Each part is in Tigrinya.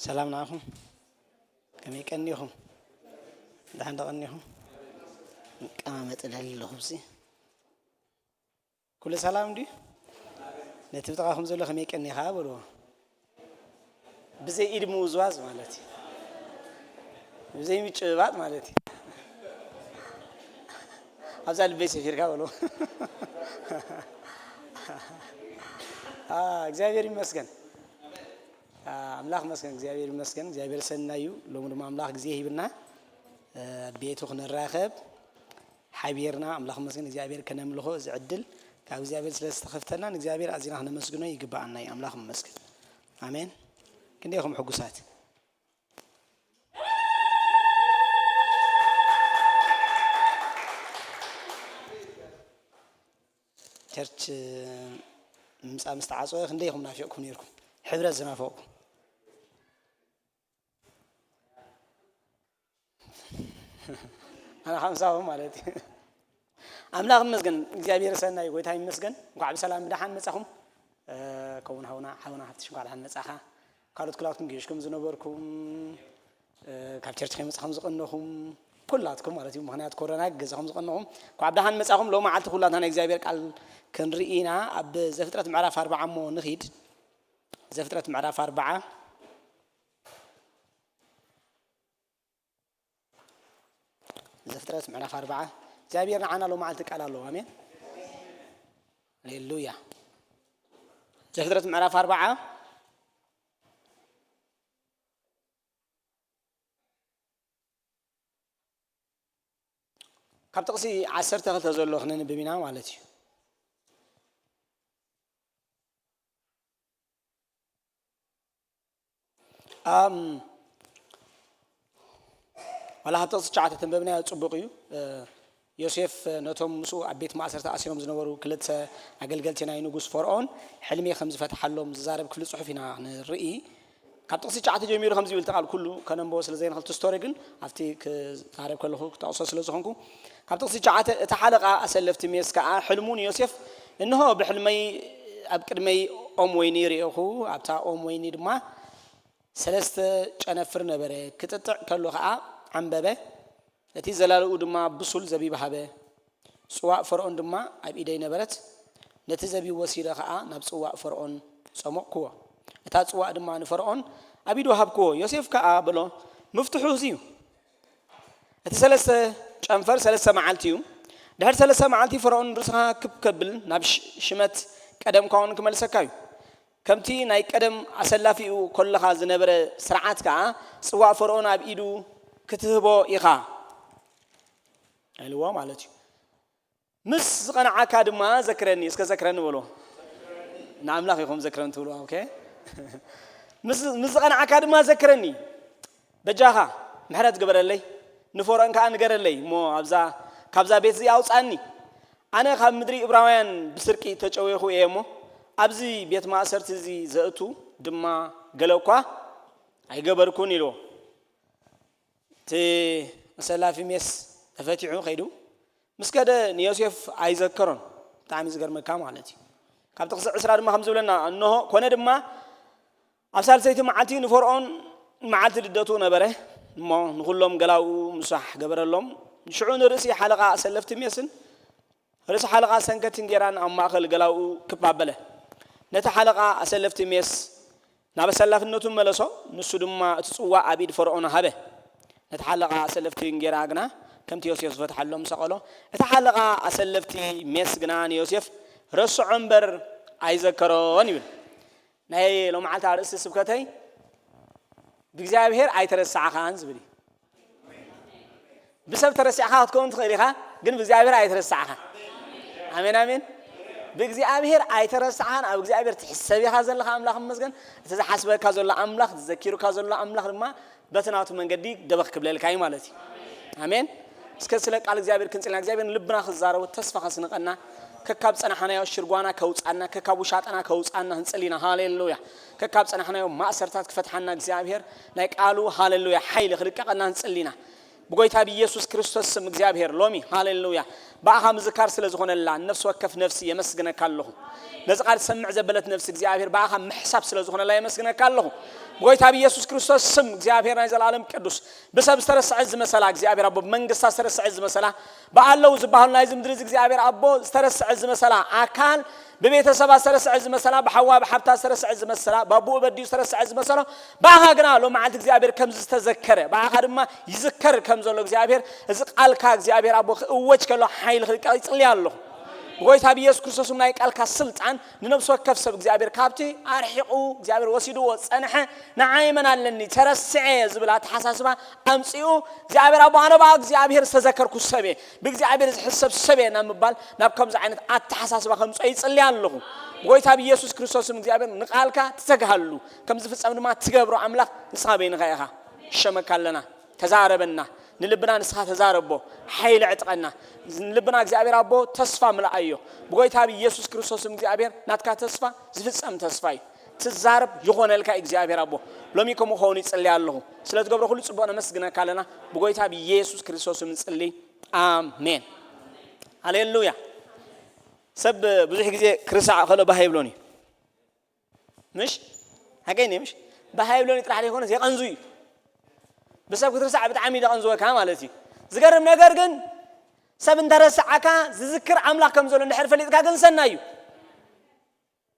ሰላም ንዓኹም። ከመይ ቀኒኹም? ደሓን ዶ ቀኒኹም? ቀማመጥ ደሊ ኣለኹ ብዚ። ኩሉ ሰላም ድዩ? ነቲ ብጥቓኹም ዘሎ ከመይ ቀኒኻ በልዎ። ብዘይ ኢድ ምውዝዋዝ ማለት እዩ። ብዘይ ምጭብባጥ ማለት እዩ። ኣብዛ ልበይ ሰፊርካ በልዎ። አ፣ እግዚኣብሔር ይመስገን። አ፣ ኣምላኽ ይመስገን፣ እግዚኣብሔር ይመስገን። እግዚኣብሔር ሰናይ እዩ። ሎሚ ድማ ኣምላኽ ግዜ ሂብና፣ እ፣ ቤቱ ክንራኸብ ሓቢርና፣ ኣምላኽ ይመስገን፣ እግዚኣብሔር ከነምልኾ እዚ ዕድል ካብ እግዚኣብሔር ስለ ዝተኸፍተልና ንእግዚኣብሔር ኣዚና ክነመስግኖ ይግብኣና እዩ። ኣምላኽ ይመስገን። ኣሜን። ክንደይ ኢኹም ሕጉሳት? ቸርች ምምጻእ ምስ ተዓጸወ ክንደይ ኢኹም ናፊቕኩም ነይርኩም? ሕብረት ዝናፈቕኩም? ኣነ ሓምሳኹም ማለት እዩ። ኣምላኽ ይመስገን፣ እግዚኣብሔር ሰናይ፣ ጎይታ ይመስገን። እንኳዕ ብሰላም ብደሓን መጻኹም። እ፣ ከውን ሃውና፣ ሓውና ሃብትሽ እንኳዕ ደሓን መጻኻ። ካልኦት ክላትኩም ገይሽኩም ዝነበርኩም፣ እ፣ ካብ ቸርች ከይመጻኹም ዝቐነኹም፣ ኩላትኩም ማለት እዩ። ምኽንያት ኮሮና ገዛኹም ዝቐነኹም፣ እንኳዕ ብደሓን መጻኹም። ሎሚ መዓልቲ ኩላትና ናይ እግዚኣብሔር ቃል ክንርኢ ኢና። ኣብ ዘፍጥረት ምዕራፍ ኣርባዓ እሞ ንኺድ። ዘፍጥረት ምዕራፍ ኣርባዓ። ዘፍጥረት ምዕራፍ ኣርባዓ። እግዚኣብሔር ንዓና ሎመዓልቲ ቃል ኣለዎ። ኣሜን። ሃሌሉያ። ዘፍጥረት ምዕራፍ ኣርባዓ። ካብ ጥቕሲ ዓሰርተ ክልተ ዘሎ ክነንብብ ኢና ማለት እዩ። ኣም፣ ዋላ ካብ ጥቕሲ ትሽዓተ ተንበብናዮ ጽቡቕ እዩ። እ፣ ዮሴፍ ነቶም ምስኡ ኣብ ቤት ማእሰርቲ ኣሲሮም ዝነበሩ ክልተ ኣገልገልቲ ናይ ንጉስ ፈርዖን ሕልሚ ከም ዝፈትሓሎም ዝዛረብ ክፍሊ ጽሑፍ ኢና ንርኢ። ካብ ጥቕሲ ትሽዓተ ጀሚሩ ከምዚ ይብል፣ እቲ ቃል ኩሉ ከነንብቦ ስለ ዘይንኽእል፣ እቲ ስቶሪ ግን ኣብቲ ክዛረብ ከለኹ ክጠቕሶ ስለ ዝኾንኩ፣ ካብ ጥቕሲ ትሽዓተ፣ እቲ ሓለቓ ኣሰለፍቲ ሜስ ከኣ ሕልሙ ንዮሴፍ፣ "እንሆ ብሕልመይ ኣብ ቅድመይ ኦም ወይኒ ርኤኹ፣ ኣብታ ኦም ወይኒ ድማ ሰለስተ ጨነፍር ነበረ፣ ክጥጥዕ ከሎ ኸኣ ዓምበበ፣ እቲ ዘላልኡ ድማ ብሱል ዘቢብ ሃበ። ጽዋእ ፈርዖን ድማ ኣብ ኢደይ ነበረት፣ ነቲ ዘቢብ ወሲደ ኸኣ ናብ ጽዋእ ፈርዖን ጸሞቕክዎ። እታ ጽዋእ ድማ ንፈርዖን ኣብ ኢዱ ሃብክዎ። ዮሴፍ ከኣ በሎ፣ 'ምፍትሑ እዚ እዩ። እቲ ሰለስተ ጨንፈር ሰለስተ መዓልቲ እዩ። ድሕሪ ሰለስተ መዓልቲ ፈርዖን ርእስኻ ክብ ከብል ናብ ሽ-፣ ሽመት ቀደምካ እውን ክመልሰካ እዩ። ከምቲ ናይ ቀደም ኣሰላፊኡ ከለኻ ዝነበረ ስርዓት ከኣ ጽዋእ ፈርዖን ኣብ ኢዱ ክትህቦ ኢኻ' ኢልዎ ማለት እዩ። 'ምስ ዝቐንዓካ ድማ ዘክረኒ'፣ እስከ ዘክረኒ በሎ። ንኣምላኽ ኢኹም ዘክረኒ ትብሉ፣ ኦኬ። 'ምስ፣ ምስ ዝቐንዓካ ድማ ዘክረኒ። በጃኻ ምሕረት ግበረለይ፣ ንፈርዖን ከኣ ንገረለይ እሞ ኣብዛ፣ ካብዛ ቤት እዚኣ ኣውጽኣኒ። ኣነ ካብ ምድሪ እብራውያን ብስርቂ ተጨዌኹ እየ እሞ፣ ኣብዚ ቤት ማእሰርቲ እዚ ዘእቱ ድማ ገለ እኳ ኣይገበርኩን' ኢልዎ። እቲ ኣሰላፊ ሜስ ተፈቲሑ ከይዱ ምስ ከደ ንዮሴፍ ኣይዘከሮን። ብጣዕሚ ዝገርመካ ማለት እዩ። ካብ ጥቕሲ ዕስራ ድማ ከም ዝብለና፣ እንሆ፣ ኮነ ድማ ኣብ ሳልሰይቲ መዓልቲ ንፈርዖን መዓልቲ ልደቱ ነበረ እሞ፣ ንኹሎም ገላኡ ምሳሕ ገበረሎም። ሽዑ ንርእሲ ሓለቓ ኣሰለፍቲ ሜስን ርእሲ ሓለቓ ሰንከቲን ጌራን ኣብ ማእከል ገላኡ ክብ ኣበለ። ነቲ ሓለቓ ኣሰለፍቲ ሜስ ናብ ኣሰላፍነቱ መለሶ፣ ንሱ ድማ እቲ ጽዋእ ኣብ ኢድ ፈርዖን ሃበ። ነቲ ሓለቓ ኣሰለፍቲ እንጌራ ግና ከምቲ ዮሴፍ ዝፈትሓሎም ሰቐሎ። እቲ ሓለቓ ኣሰለፍቲ ሜስ ግና ንዮሴፍ ረስዖ እምበር ኣይዘከሮን ይብል። ናይ ሎመዓልቲ ኣርእስቲ ስብከተይ ብእግዚኣብሔር ኣይተረሳዕኻን ዝብል እዩ። ብሰብ ተረሲዕካ ክትከውን ትኽእል ኢኻ፣ ግን ብእግዚኣብሔር ኣይተረሳዕኻን። ኣሜን፣ ኣሜን። ብእግዚኣብሔር ኣይተረሳዕኻን፣ ኣብ እግዚኣብሔር ትሕሰብ ኢኻ ዘለኻ። ኣምላኽ ይመስገን። እቲ ዝሓስበካ ዘሎ ኣምላኽ፣ ዘኪሩካ ዘሎ ኣምላኽ ድማ በቲ ናቱ መንገዲ ደበኽ ክብለልካ እዩ ማለት እዩ። ኣሜን። እስከ ስለ ቃል እግዚኣብሔር ክንጽልና፣ እግዚኣብሔር ንልብና ክዛረቦ፣ ተስፋ ከስንቐና፣ ከካብ ጸናሕናዮ ሽርጓና ከውጻና፣ ከካብ ውሻጠና ከውጻና ክንጽሊና። ሃሌሉያ። ከካብ ጸናሕናዮ ማእሰርታት ክፈትሓና እግዚኣብሔር ናይ ቃሉ፣ ሃሌሉያ፣ ሓይሊ ክልቀቐና ክንጽሊና። ብጎይታ ብኢየሱስ ክርስቶስ ስም እግዚኣብሔር ሎሚ፣ ሃሌሉያ፣ ብኣኻ ምዝካር ስለ ዝኾነላ ነፍሲ ወከፍ ነፍሲ የመስግነካ ኣለኹ። ነዚ ቃል ትሰምዕ ዘበለት ነፍሲ እግዚኣብሔር ብኣኻ ምሕሳብ ስለ ዝኾነላ የመስግነካ ኣለኹ። ብጎይታ ብኢየሱስ ክርስቶስ ስም እግዚኣብሔር ናይ ዘላለም ቅዱስ፣ ብሰብ ዝተረስዐ ዝመሰላ እግዚኣብሔር ኣቦ፣ ብመንግስታ ዝተረስዐ ዝመሰላ፣ ብኣለዉ ዝበሃሉ ናይዚ ምድሪ እዚ እግዚኣብሔር ኣቦ ዝተረስዐ ዝመሰላ ኣካል፣ ብቤተሰባ ዝተረስዐ ዝመሰላ፣ ብሓዋ ብሓብታ ዝተረስዐ ዝመሰላ፣ ባቡኡ በዲኡ ዝተረስዐ ዝመሰሎ፣ ብኣኻ ግና ሎመዓልቲ እግዚኣብሔር ከም ዝተዘከረ፣ ብኣኻ ድማ ይዝከር ከም ዘሎ እግዚኣብሔር፣ እዚ ቃልካ እግዚኣብሔር ኣቦ ክእወጅ ከሎ ሓይሊ ክልቀቕ ይጽልይ ኣለኹ። ብጎይታ ብኢየሱስ ክርስቶስ ናይ ቃልካ ስልጣን ንነፍሲ ወከፍ ሰብ እግዚኣብሔር ካብቲ ኣርሒቑ እግዚኣብሔር ወሲድዎ ጸንሐ፣ ንዓይ መን ኣለኒ፣ ተረስዐ ዝብል ኣተሓሳስባ ኣምጺኡ፣ እግዚኣብሔር ኣቦ ኣነ ብኣ እግዚኣብሔር ዝተዘከርኩ ሰብ እየ፣ ብእግዚኣብሔር ዝሕሰብ ሰብ እየ ናብ ምባል ናብ ከምዚ ዓይነት ኣተሓሳስባ ከምጽኦ ይጽልይ ኣለኹ። ብጎይታ ብኢየሱስ ክርስቶስ ስም እግዚኣብሔር ንቃልካ ትተግሃሉ፣ ከም ዝፍጸም ድማ ትገብሮ ኣምላኽ ንስኻ በይንኻ ኢኻ። ንሸመካ ኣለና። ተዛረበና። ንልብና ንስኻ ተዛረቦ። ሓይሊ ዕጥቀና። ንልብና እግዚኣብሔር ኣቦ ተስፋ ምልኣዮ። ብጎይታ ብኢየሱስ ክርስቶስ ስም እግዚኣብሔር ናትካ ተስፋ ዝፍጸም ተስፋ እዩ። ትዛረብ ይኾነልካ እግዚኣብሔር ኣቦ። ሎሚ ከምኡ ክኸውን ይጽሊ ኣለኹ። ስለ ትገብሮ ኩሉ ጽቡቕ ነመስግነካ ኣለና። ብጎይታ ብኢየሱስ ክርስቶስ ስም ንጽሊ። ኣሜን። ሃሌሉያ። ሰብ ብዙሕ ግዜ ክርስዕ ከሎ ባህ ይብሎን እዩ። ምሽ? ሓቀይኒ ምሽ? ባህ ይብሎን እዩ ጥራሕ ዘይኮነስ የቐንዙ እዩ። ብሰብ ክትርሳዕ ብጣዕሚ እዩ ዘቐንዝወካ ማለት እዩ። ዝገርም ነገር ግን ሰብ እንተረስዓካ ዝዝክር ኣምላኽ ከም ዘሎ እንድሕር ፈሊጥካ ግን ሰናይ እዩ።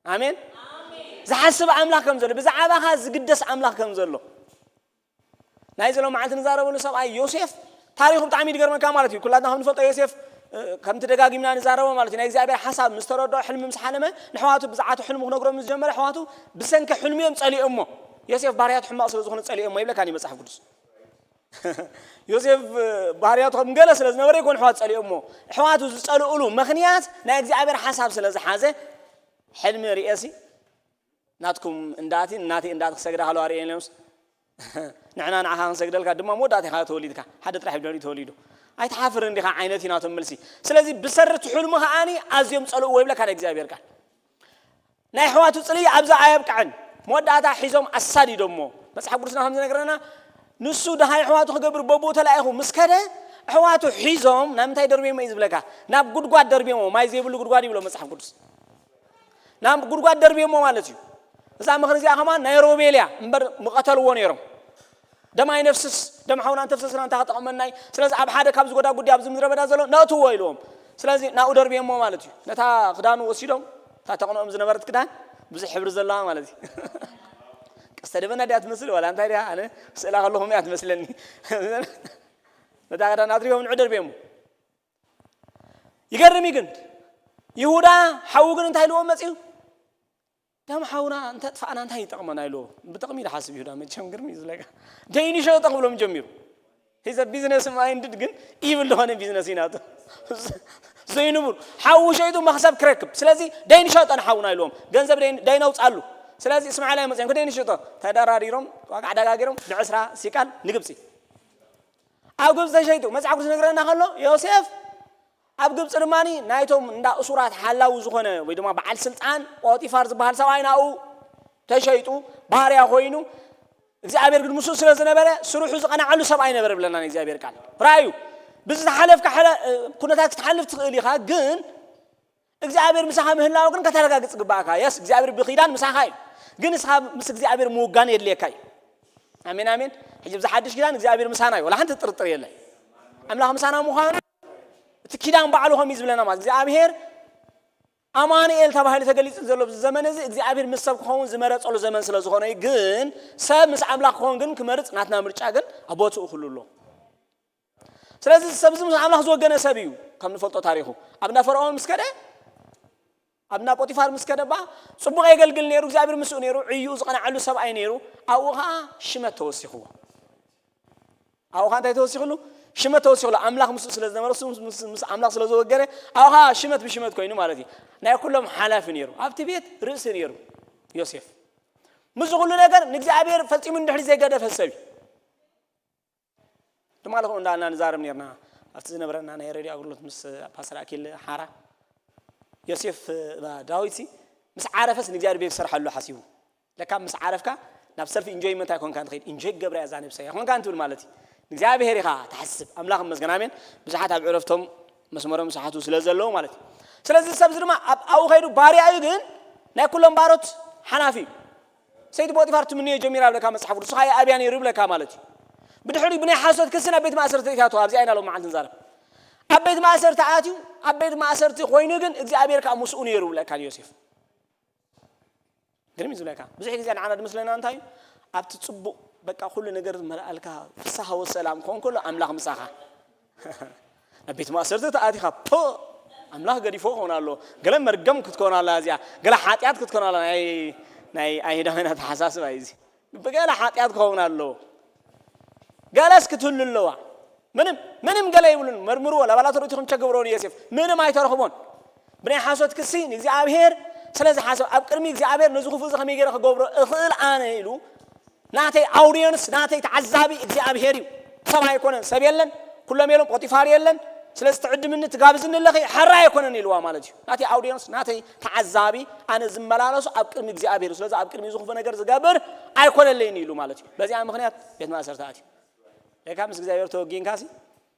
ኣሜን። ዝሓስብ ኣምላኽ ከም ዘሎ፣ ብዛዕባኻ ዝግደስ ኣምላኽ ከም ዘሎ። ናይዚ ሎመዓልቲ ንዛረበሉ ሰብኣይ ዮሴፍ ታሪኹ ብጣዕሚ ይድገርመካ ማለት እዩ። ኩላትና ከም ንፈልጦ ዮሴፍ፣ እ፣ ከምቲ ደጋጊምና ንዛረቦ ማለት እዩ። ናይ እግዚኣብሔር ሓሳብ ምስ ተረድኦ፣ ሕልሚ ምስ ሓለመ፣ ንሕዋቱ ብዛዕባቲ ሕልሙ ክነግሮም ምስ ጀመረ፣ ኣሕዋቱ ብሰንኪ ሕልሙ እዮም ጸሊኦሞ። ዮሴፍ ባህርያቱ ሕማቕ ስለ ዝኾነ ጸሊኦሞ ይብለካኒ መጽሓፍ ቅዱስ። ዮሴፍ፣ እ፣ ባህርያቱ ከም ገለ ስለ ዝነበረ ይኮን ኣሕዋቱ ጸሊኦሞ። ኣሕዋቱ ዝጸልኡሉ ምኽንያት ናይ እግዚኣብሔር ሓሳብ ስለ ዝሓዘ፣ ሕልሚ ርእየሲ ናትኩም እንዳቲ፣ እናቲ እንዳቲ ክሰግዳ ከለዋ ርእየን ኢሎምስ፣ ንሕና ንዓኻ ክንሰግደልካ ድማ መወዳእታ ኢኻ ተወሊድካ። ሓደ ጥራሕ እዩ ተወሊዱ። ኣይትሓፍርን ዲኻ ዓይነት እዩ ናቶም መልሲ። ስለዚ ብሰሪ እቲ ሕልሙ ከኣኒ ኣዝዮም ጸልእዎ ይብለካ ናይ እግዚኣብሔር ቃል። ናይ ኣሕዋቱ ጽልኢ ኣብዛ ኣየብቅዐን። መወዳእታ ሒዞም ኣሳዲዶሞ። መጽሓፍ ቅዱስና ከም ዝነግረና፣ ንሱ ደሃይ ኣሕዋቱ ክገብር በቦኡ ተላኢኹ ምስ ከደ፣ ኣሕዋቱ ሒዞም ናብ ምንታይ ደርብዮሞ እዩ ዝብለካ? ናብ ጉድጓድ ደርብዮሞ፣ ማይ ዘይብሉ ጉድጓድ ይብሎ መጽሓፍ ቅዱስ። ናብ ጉድጓድ ደርብዮሞ ማለት እዩ። እዛ ምኽሪ እዚኣ ከማን ናይ ሮቤል እያ እምበር ምቐተልዎ ነይሮም። ደም ኣይነፍስስ፣ ደም ሓውና እንተፍሰስና እንታይ ክጠቕመና እዩ? ስለዚ ኣብ ሓደ ካብ ዝጎዳ ጉዲ ኣብዚ ምድረ በዳ ዘሎ ነእትዎ ኢልዎም። ስለዚ ናብኡ ደርብዮሞ ማለት እዩ። ነታ ክዳኑ ወሲዶም፣ እታ ተቕንኦም ዝነበረት ክዳን ብዙሕ ሕብሪ ዘለዋ ማለት እዩ። ቀስተ ደበና ድያ ትመስል ዋላ እንታይ ድያ? ኣነ ስእላ ከለኹም እያ ትመስለኒ። ነታ ክዳን ኣትሪቦም ንዑ ደርብዮሞ። ይገርም እዩ ግን ይሁዳ ሓዉ ግን እንታይ ኢልዎም መጺኡ? ደም ሓውና እንተጥፋእና እንታይ ይጠቕመና ኢልዎ። ብጥቕሚ ዝሓስብ ይሁዳ መቸም ግርም እዩ ዝለካ። ደይኑ ሸጠ ክብሎም ጀሚሩ። He's a business minded ግን evil ዝኾነ ቢዝነስ እዩ ናቱ። ዘይንቡር። ሓዉ ሸይጡ መኽሰብ ክረክብ። ስለዚ ደይኑ ሸጠ ንሓውና ኢልዎም። ገንዘብ ደይን-፣ ደይን ኣውጻሉ። ስለዚ እስማኤላዊ መጺኦም ከደይኑ ሸጠ። ተደራዲሮም፣ ዋጋ ዕዳጋ ገይሮም ብዕስራ ሲቃል ንግብጺ። ኣብ ግብጺ ተሸይጡ። መጽሓፍ ቅዱስ ዝነግረና ከሎ ዮሴፍ ኣብ ግብጺ ድማ ናይቶም እንዳ እሱራት ሓላዊ ዝኾነ ወይ ድማ በዓል ስልጣን ጶጢፋር ዝበሃል ሰብኣይ ናብኡ ተሸይጡ፣ ባርያ ኮይኑ፣ እግዚኣብሔር ግን ምስኡ ስለ ዝነበረ ስርሑ ዝቐንዓሉ ሰብኣይ ነበረ ብለና ናይ እግዚኣብሔር ቃል። ራእዩ፣ ብዝተሓለፍካ ሕለ-፣ ኩነታት ክትሓልፍ ትኽእል ኢኻ፣ ግን እግዚኣብሔር ምሳኻ ምህላው ግን ከተረጋግጽ ግባእካ። የስ፣ እግዚኣብሔር ብኺዳን ምሳኻ እዩ፣ ግን ንስኻ ምስ እግዚኣብሔር ምውጋን የድልየካ እዩ። ኣሜን፣ ኣሜን። ሕጂ ብዚ ሓድሽ ኪዳን እግዚኣብሔር ምሳና እዩ፣ ወላ ሓንቲ ጥርጥር የለን። ኣምላኽ ምሳና ምዃኑ እቲ ኪዳን ባዕሉ ከም እዩ ዝብለና ማለት እግዚኣብሔር ኣማኑኤል ተባሂሉ ተገሊጹ ዘሎ ኣብዚ ዘመን እዚ እግዚኣብሔር ምስ ሰብ ክኸውን ዝመረጸሉ ዘመን ስለ ዝኾነ እዩ። ግን ሰብ ምስ ኣምላኽ ክኸውን ግን ክመርጽ ናትና ምርጫ ግን ኣብ ቦትኡ ክህሉ ኣሎ። ስለዚ ሰብ እዚ ምስ ኣምላኽ ዝወገነ ሰብ እዩ። ከም ንፈልጦ ታሪኹ ኣብ እንዳ ፈርዖን ምስ ከደ፣ ኣብ እንዳ ጶጢፋር ምስ ከደ እባ ጽቡቕ የገልግል ነይሩ፣ እግዚኣብሔር ምስኡ ነይሩ፣ ዕዩኡ ዝቐንዓሉ ሰብኣይ ነይሩ። ኣብኡ ኸኣ ሽመት ተወሲኽዎ። ኣብኡ ኸኣ እንታይ ተወሲኽሉ? ሽመት ተወሲኽሉ። ኣምላኽ ምስኡ ስለ ዝነበረ፣ እሱ ምስ፣ ምስ፣ ምስ ኣምላኽ ስለ ዝወገነ፣ ኣብኡ ኸኣ ሽመት ብሽመት ኮይኑ ማለት እዩ። ናይ ኩሎም ሓላፊ ነይሩ። ኣብቲ ቤት ርእሲ ነይሩ ዮሴፍ። ምስዚ ኩሉ ነገር ንእግዚኣብሔር ፈጺሙ ንድሕሪት ዘይገደፈ ሰብ እዩ። ድማ ለኹ እንዳልና ንዛረብ ነርና ኣብቲ ዝነበረና ናይ ሬድዮ ኣገልግሎት ምስ ፓስተር ኣኪል ሓራ። ዮሴፍ፣ እ፣ ዳዊት ሲ ምስ ዓረፈስ ንእግዚኣብሔር ቤት ክሰርሓሉ ሓሲቡ። ለካ ምስ ዓረፍካ ናብ ሰልፊ ኢንጆይመንት ኣይኮንካ ትኸይድ፣ ኢንጆይ ክገብራ እያ እዛ ነብሰይ ኣይኮንካ እንትብል ማለት እዩ። ንእግዚኣብሔር ኢኻ ትሓስብ። ኣምላኽ ይመስገን፣ ኣሜን። ብዙሓት ኣብ ዕረፍቶም መስመሮም ዝሰሓቱ ስለ ዘለዉ ማለት እዩ። ስለዚ እዚ ሰብ እዚ ድማ ኣብ፣ ኣብኡ ከይዱ ባርያ እዩ፣ ግን ናይ ኩሎም ባሮት ሓላፊ እዩ። ሰይቲ ፖጢፋር ትምንዮ ጀሚራ ይብለካ መጽሓፍ ቅዱስ፣ ንስኻ የኣብያ ነይሩ ይብለካ ማለት እዩ። ብድሕሪኡ ብናይ ሓሶት ክሲ ናብ ቤት ማእሰርቲ ተእትያቶ፣ ኣብዚኣ ኢና ሎም መዓልቲ ንዛረብ። ኣብ ቤት ማእሰርቲ ኣትዩ፣ ኣብ ቤት ማእሰርቲ ኮይኑ ግን እግዚኣብሔር ከዓ ምስኡ ነይሩ ይብለካ ንዮሴፍ። ግርም እዩ ዝብለካ። ብዙሕ ግዜ ንዓና ዝመስለና እንታይ እዩ? ኣብቲ ጽቡቕ በቃ ኩሉ ነገር ዝመልኣልካ ፍስሃ ወሰላም ክኾን ከሎ ኣምላኽ ምሳኻ። ኣብ ቤት ማእሰርቲ ተኣቲኻ ፖ ኣምላኽ ገዲፎ ክኸውን ኣሎ። ገለ መርገም ክትከውን ኣላ እዚኣ። ገለ ሓጢኣት ክትከውን ኣላ። ናይ ናይ ኣይሁዳውያን ኣተሓሳስባ እዩ እዚ። ብገለ ሓጢኣት ክኸውን ኣለዎ። ገለስ ክትህሉ ኣለዋ። ምንም ምንም ገለ ይብሉን። መርምርዎ፣ ላባላቶሪ ኢኹም ቸግብሮ ንዮሴፍ ምንም ኣይተረኽቦን። ብናይ ሓሶት ክሲ ንእግዚኣብሔር ስለ ዝሓሰብ ኣብ ቅድሚ እግዚኣብሔር ነዚ ክፉእ እዚ ከመይ ገይረ ክገብሮ እኽእል ኣነ ኢሉ ናተይ ኣውድየንስ ናተይ ተዓዛቢ እግዚኣብሔር እዩ። ሰብ ኣይኮነን፣ ሰብ የለን፣ ኩሎም የለን፣ ፖጢፋር የለን። ስለዚ ትዕድምኒ ትጋብዝኒ ኣለኺ ሕራይ ኣይኮነን ኢልዋ ማለት እዩ። ናተይ ኣውድየንስ ናተይ ተዓዛቢ ኣነ ዝመላለሱ ኣብ ቅድሚ እግዚኣብሔር እዩ። ስለዚ ኣብ ቅድሚ እዚ ክፉእ ነገር ዝገብር ኣይኮነለይን ኢሉ ማለት እዩ። በዚኣ ምኽንያት ቤት ማእሰርቲ ኣትዩ። ለካ ምስ እግዚኣብሔር ተወጊንካሲ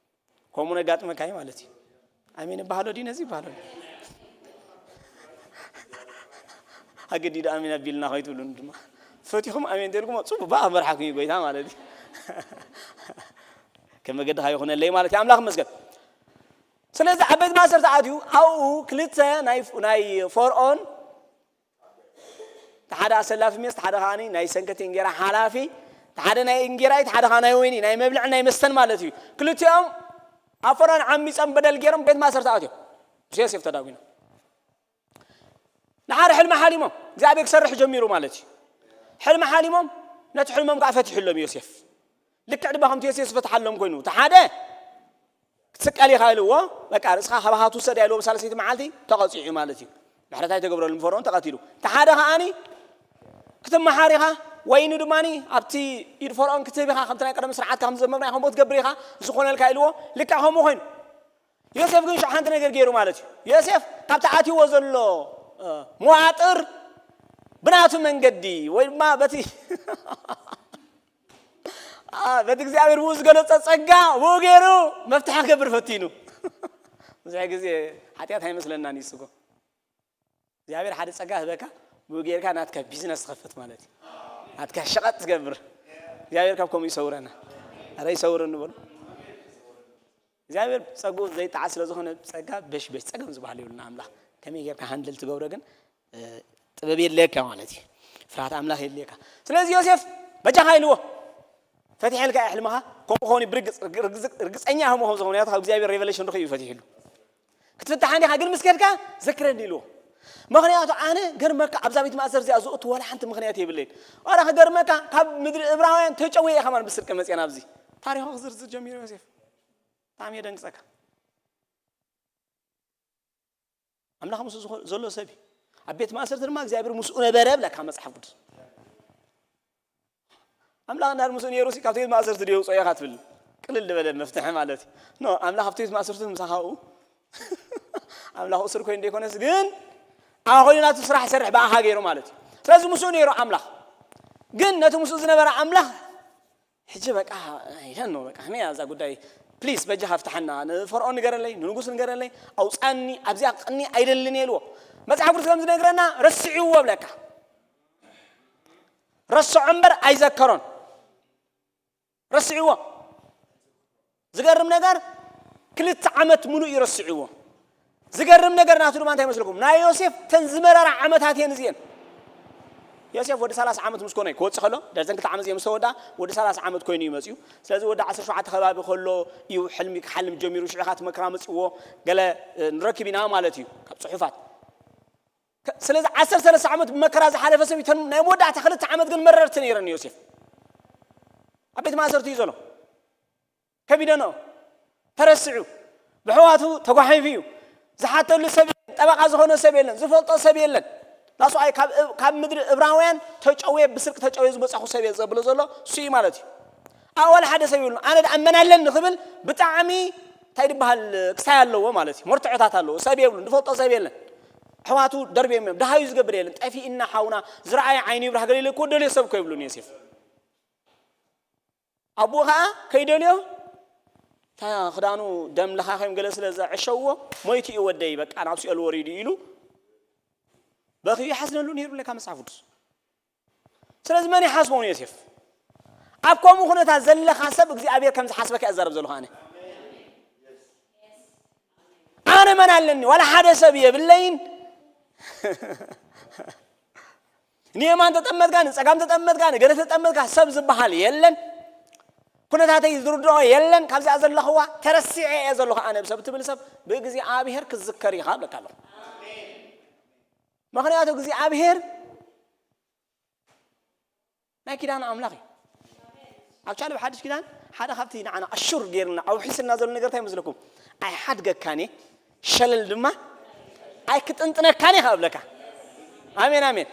ከምኡ ነጋጥመካ እዩ ማለት እዩ። ኣሜን ይበሃሎ ድዩ ነዚ ይበሃሎ ድዩ? ኣገዲዱ ኣሜን ኣቢልና ከይትብሉን ድማ ፈቲኹም ኣሜን ተልኩሞ ጽቡቅ በኣ መርሓኩም እዩ ጎይታ ማለት እዩ። ከም መገድኻ ይኹነለይ ማለት እዩ። ኣምላኽ ይመስገን። ስለዚ ኣብ ቤት ማእሰርቲ ኣትዩ ኣብኡ ክልተ ናይ ናይ ፈርኦን ሓደ ኣሰላፊ ሜስ ሓደ ከዓኒ ናይ ሰንከቲ እንጌራ ሓላፊ ሓደ ናይ እንጌራይ ሓደ ከዓ ናይ ወይኒ ናይ መብልዕ ናይ መስተን ማለት እዩ። ክልቲኦም ኣብ ፈርኦን ዓሚፆም በደል ገይሮም ቤት ማእሰርቲ ኣትዮም ምስ ዮሴፍ ተዳጒኖም። ንሓደ ሕልሚ ሓሊሞም እግዚኣብሔር ክሰርሕ ጀሚሩ ማለት እዩ። ሕልሚ ሓሊሞም ነቲ ሕልሞም ከዓ ፈቲሕሎም ዮሴፍ። ልክዕ ድማ ከምቲ ዮሴፍ ዝፈትሓሎም ኮይኑ እቲ ሓደ ክትስቀል ኢኻ ኢልዎ በቃ ርእስኻ ካባኻ ትውሰድ ኢልዎ ብሳልሰይቲ መዓልቲ ተቐፂዑ ማለት እዩ። ምሕረት ኣይተገብረሉን ፈርኦን ተቐቲሉ። እቲ ሓደ ከዓኒ ክትመሓር ኢኻ ወይኑ ድማ ኣብቲ ኢድ ፈርኦን ክትህብ ኢኻ ከምቲ ናይ ቀደም ስርዓትካ ከም ዘንበብና ኢኻ ከምኡ ትገብር ኢኻ ዝኾነልካ ኢልዎ ልክዕ ከምኡ ኮይኑ ዮሴፍ ግን ሽዑ ሓንቲ ነገር ገይሩ ማለት እዩ። ዮሴፍ ካብቲ ኣትይዎ ዘሎ መዋጥር ብናቱ መንገዲ ወይ ድማ በቲ በቲ እግዚኣብሔር ብኡ ዝገለጸ ጸጋ ብኡ ገይሩ መፍትሒ ክገብር ፈቲኑ። ብዙሕ ግዜ ሓጢኣት ኣይመስለናን እዩ እኮ እግዚኣብሔር ሓደ ጸጋ ህበካ ብኡ ጌርካ ናትካ ቢዝነስ ትኸፍት ማለት እዩ። ናትካ ሸቐጥ ትገብር። እግዚኣብሔር ካብ ከምኡ ይሰውረና። ኣረ ይሰውረኒ በሉ። እግዚኣብሔር ጸግኡ ዘይጠዓስ ስለ ዝኾነ ጸጋ በሽበሽ ጸገም ዝበሃል የብሉን ኣምላኽ ከመይ ጌርካ ሃንድል ትገብሮ ግን ጥበብ የድልየካ ማለት እዩ። ፍርሃት ኣምላኽ የድልየካ። ስለዚ ዮሴፍ በጃኻ ኢልዎ ፈቲሐልካ እየ ሕልምኻ ከምኡ ኾኒ ብርግጽ ርግጸኛ ከም ዝኾነ ምክንያቱ ካብ እግዚኣብሔር ሬቨሌሽን ርኽዩ እዩ ፈቲሕሉ። ክትፍትሓ እንዲኻ ግን ምስ ከድካ ዘክረኒ ኢልዎ። ምክንያቱ ኣነ ገርመካ ኣብዛ ቤት ማእሰር እዚኣ ዝእቱ ዋላ ሓንቲ ምክንያት የብለይን። ዋላ ክገርመካ ካብ ምድሪ እብራውያን ተጨውየ እየ ከማን ብስርቂ መፅየ ናብዚ። ታሪኹ ክዝርዝር ጀሚሩ ዮሴፍ። ብጣዕሚ የደንግፀካ። ኣምላኽ ምስኡ ዝኾ- ዘሎ ሰብ እዩ። ኣብ ቤት ማእሰርቲ ድማ እግዚኣብሔር ምስኡ ነበረ ብለካ መጽሓፍ ቅዱስ። ኣምላኽ እንዳር ምስኡ ነይሩ ሲ ካብቲ ቤት ማእሰርቲ ድየውፅኦ ኢኻ ትብል። ቅልል ዝበለ መፍትሒ ማለት እዩ። ኖ ኣምላኽ ኣብቲ ቤት ማእሰርቲ ምሳኻ ኣብኡ ኣምላኽ እስር ኮይኑ ዘይኮነስ ግን ኣባ ኮይኑ ናቱ ስራሕ ይሰርሕ ብኣኻ ገይሩ ማለት እዩ። ስለዚ ምስኡ ነይሩ ኣምላኽ። ግን ነቲ ምስኡ ዝነበረ ኣምላኽ ሕጂ በቃ ኢለን ነው በቃ ከመይ እዛ ጉዳይ ፕሊስ በጃኻ ፍትሓና ንፈርዖን ንገረለይ ንንጉስ ንገረለይ ኣውፃኒ ኣብዚኣ ቅኒ ኣይደልን የልዎ። መፅሓፍ ቅዱስ ከም ዝነግረና ረስዕዎ ብለካ ረስዖ እምበር ኣይዘከሮን። ረስዕዎ። ዝገርም ነገር ክልተ ዓመት ሙሉእ እዩ ረስዕዎ። ዝገርም ነገር ናቱ ድማ እንታይ መስለኩም? ናይ ዮሴፍ ተን ዝመረራ ዓመታት እየን እዚአን። ዮሴፍ ወዲ ሰላሳ ዓመት ምስ ኮነ ክወፅእ ከሎ ደርዘን ክልተ ዓመት እዮም ዝተወዳ ወዲ ሰላሳ ዓመት ኮይኑ እዩ መፅኡ። ስለዚ ወዲ ዓሰርተ ሸውዓተ ከባቢ ከሎ እዩ ሕልሚ ክሓልም ጀሚሩ። ሽዑ ኻት መከራ መፅዎ ገለ ንረክብ ኢና ማለት እዩ ካብ ፅሑፋት። ስለዚ ዓሰርተ ሰለስተ ዓመት ብመከራ ዝሓለፈ ሰብ እዩ። ናይ መወዳእታ ክልተ ዓመት ግን መረርቲ ነይረን ዮሴፍ። ኣብ ቤት ማእሰርቲ እዩ ዘሎ። ከቢደኖ ተረሲዑ ብሕዋቱ ተጓሒፉ እዩ። ዝሓተሉ ሰብ የለን፣ ጠበቃ ዝኾነ ሰብ የለን፣ ዝፈልጦ ሰብ የለን። ዳስዋይ ካብ ምድሪ እብራውያን ተጨውየ ብስርቂ ተጨውየ ዝመፃኹ ሰብ እየ ዘብሎ ዘሎ እሱ እዩ ማለት እዩ። ኣዋል ሓደ ሰብ ይብሉ ኣነ ደኣ መን ኣለኒ ክብል ብጣዕሚ እንታይ ዝበሃል ክሳይ ኣለዎ ማለት እዩ። መርትዖታት ኣለዎ። ሰብ የብሉን፣ ዝፈልጦ ሰብ የለን። ኣሕዋቱ ደርብዮም እዮም። ደሃዩ ዝገብር የለን። ጠፊእና ሓውና ዝረኣየ ዓይኑ ይብራህ ገለ ኢለ እኮ ደልዮ ሰብ እኮ ይብሉን ዮሴፍ። ኣቦኡ ኸዓ ከይደልዮ እታ ክዳኑ ደም ለኻኺም ገለ ስለ ዘዕሸውዎ ሞይቱ እዩ ወደይ በቃ ናብ ሲኦል ወሪዱ ኢሉ በኺ ይሓዝነሉ ነይሩ ለካ መጽሓፍ ቅዱስ። ስለዚ መን ይሓስቦ ንዮሴፍ? ኣብ ከምኡ ኩነታት ዘለኻ ሰብ እግዚኣብሔር ከም ዝሓስበካ እዛረብ ዘለኹ ኣነ። ኣነ መን ኣለኒ? ዋላ ሓደ ሰብ የብለይን። ንየማን ተጠመጥካ፣ ንጸጋም ተጠመጥካ፣ ንገለ ተጠመጥካ ሰብ ዝበሃል የለን። ኩነታተይ ዝርድኦ የለን። ካብዚኣ ዘለኽዋ ተረሲዐ እየ ዘለኹ ኣነ ብሰብ ትብል ሰብ ብእግዚኣብሔር ክዝከር ኢኻ እብለካ ኣለኹ። ምኽንያቱ እግዚኣብሔር ናይ ኪዳን ኣምላኽ እዩ። ኣብ ቻለ ሓድሽ ኪዳን ሓደ ካብቲ ንዓና ኣሹር ጌርና ኣውሒስና ዘሎ ነገር እንታይ መስለኩም? ኣይሓድገካን እየ፣ ሸለል ድማ ኣይክጥንጥነካን እየ ከብለካ። ኣሜን ኣሜን።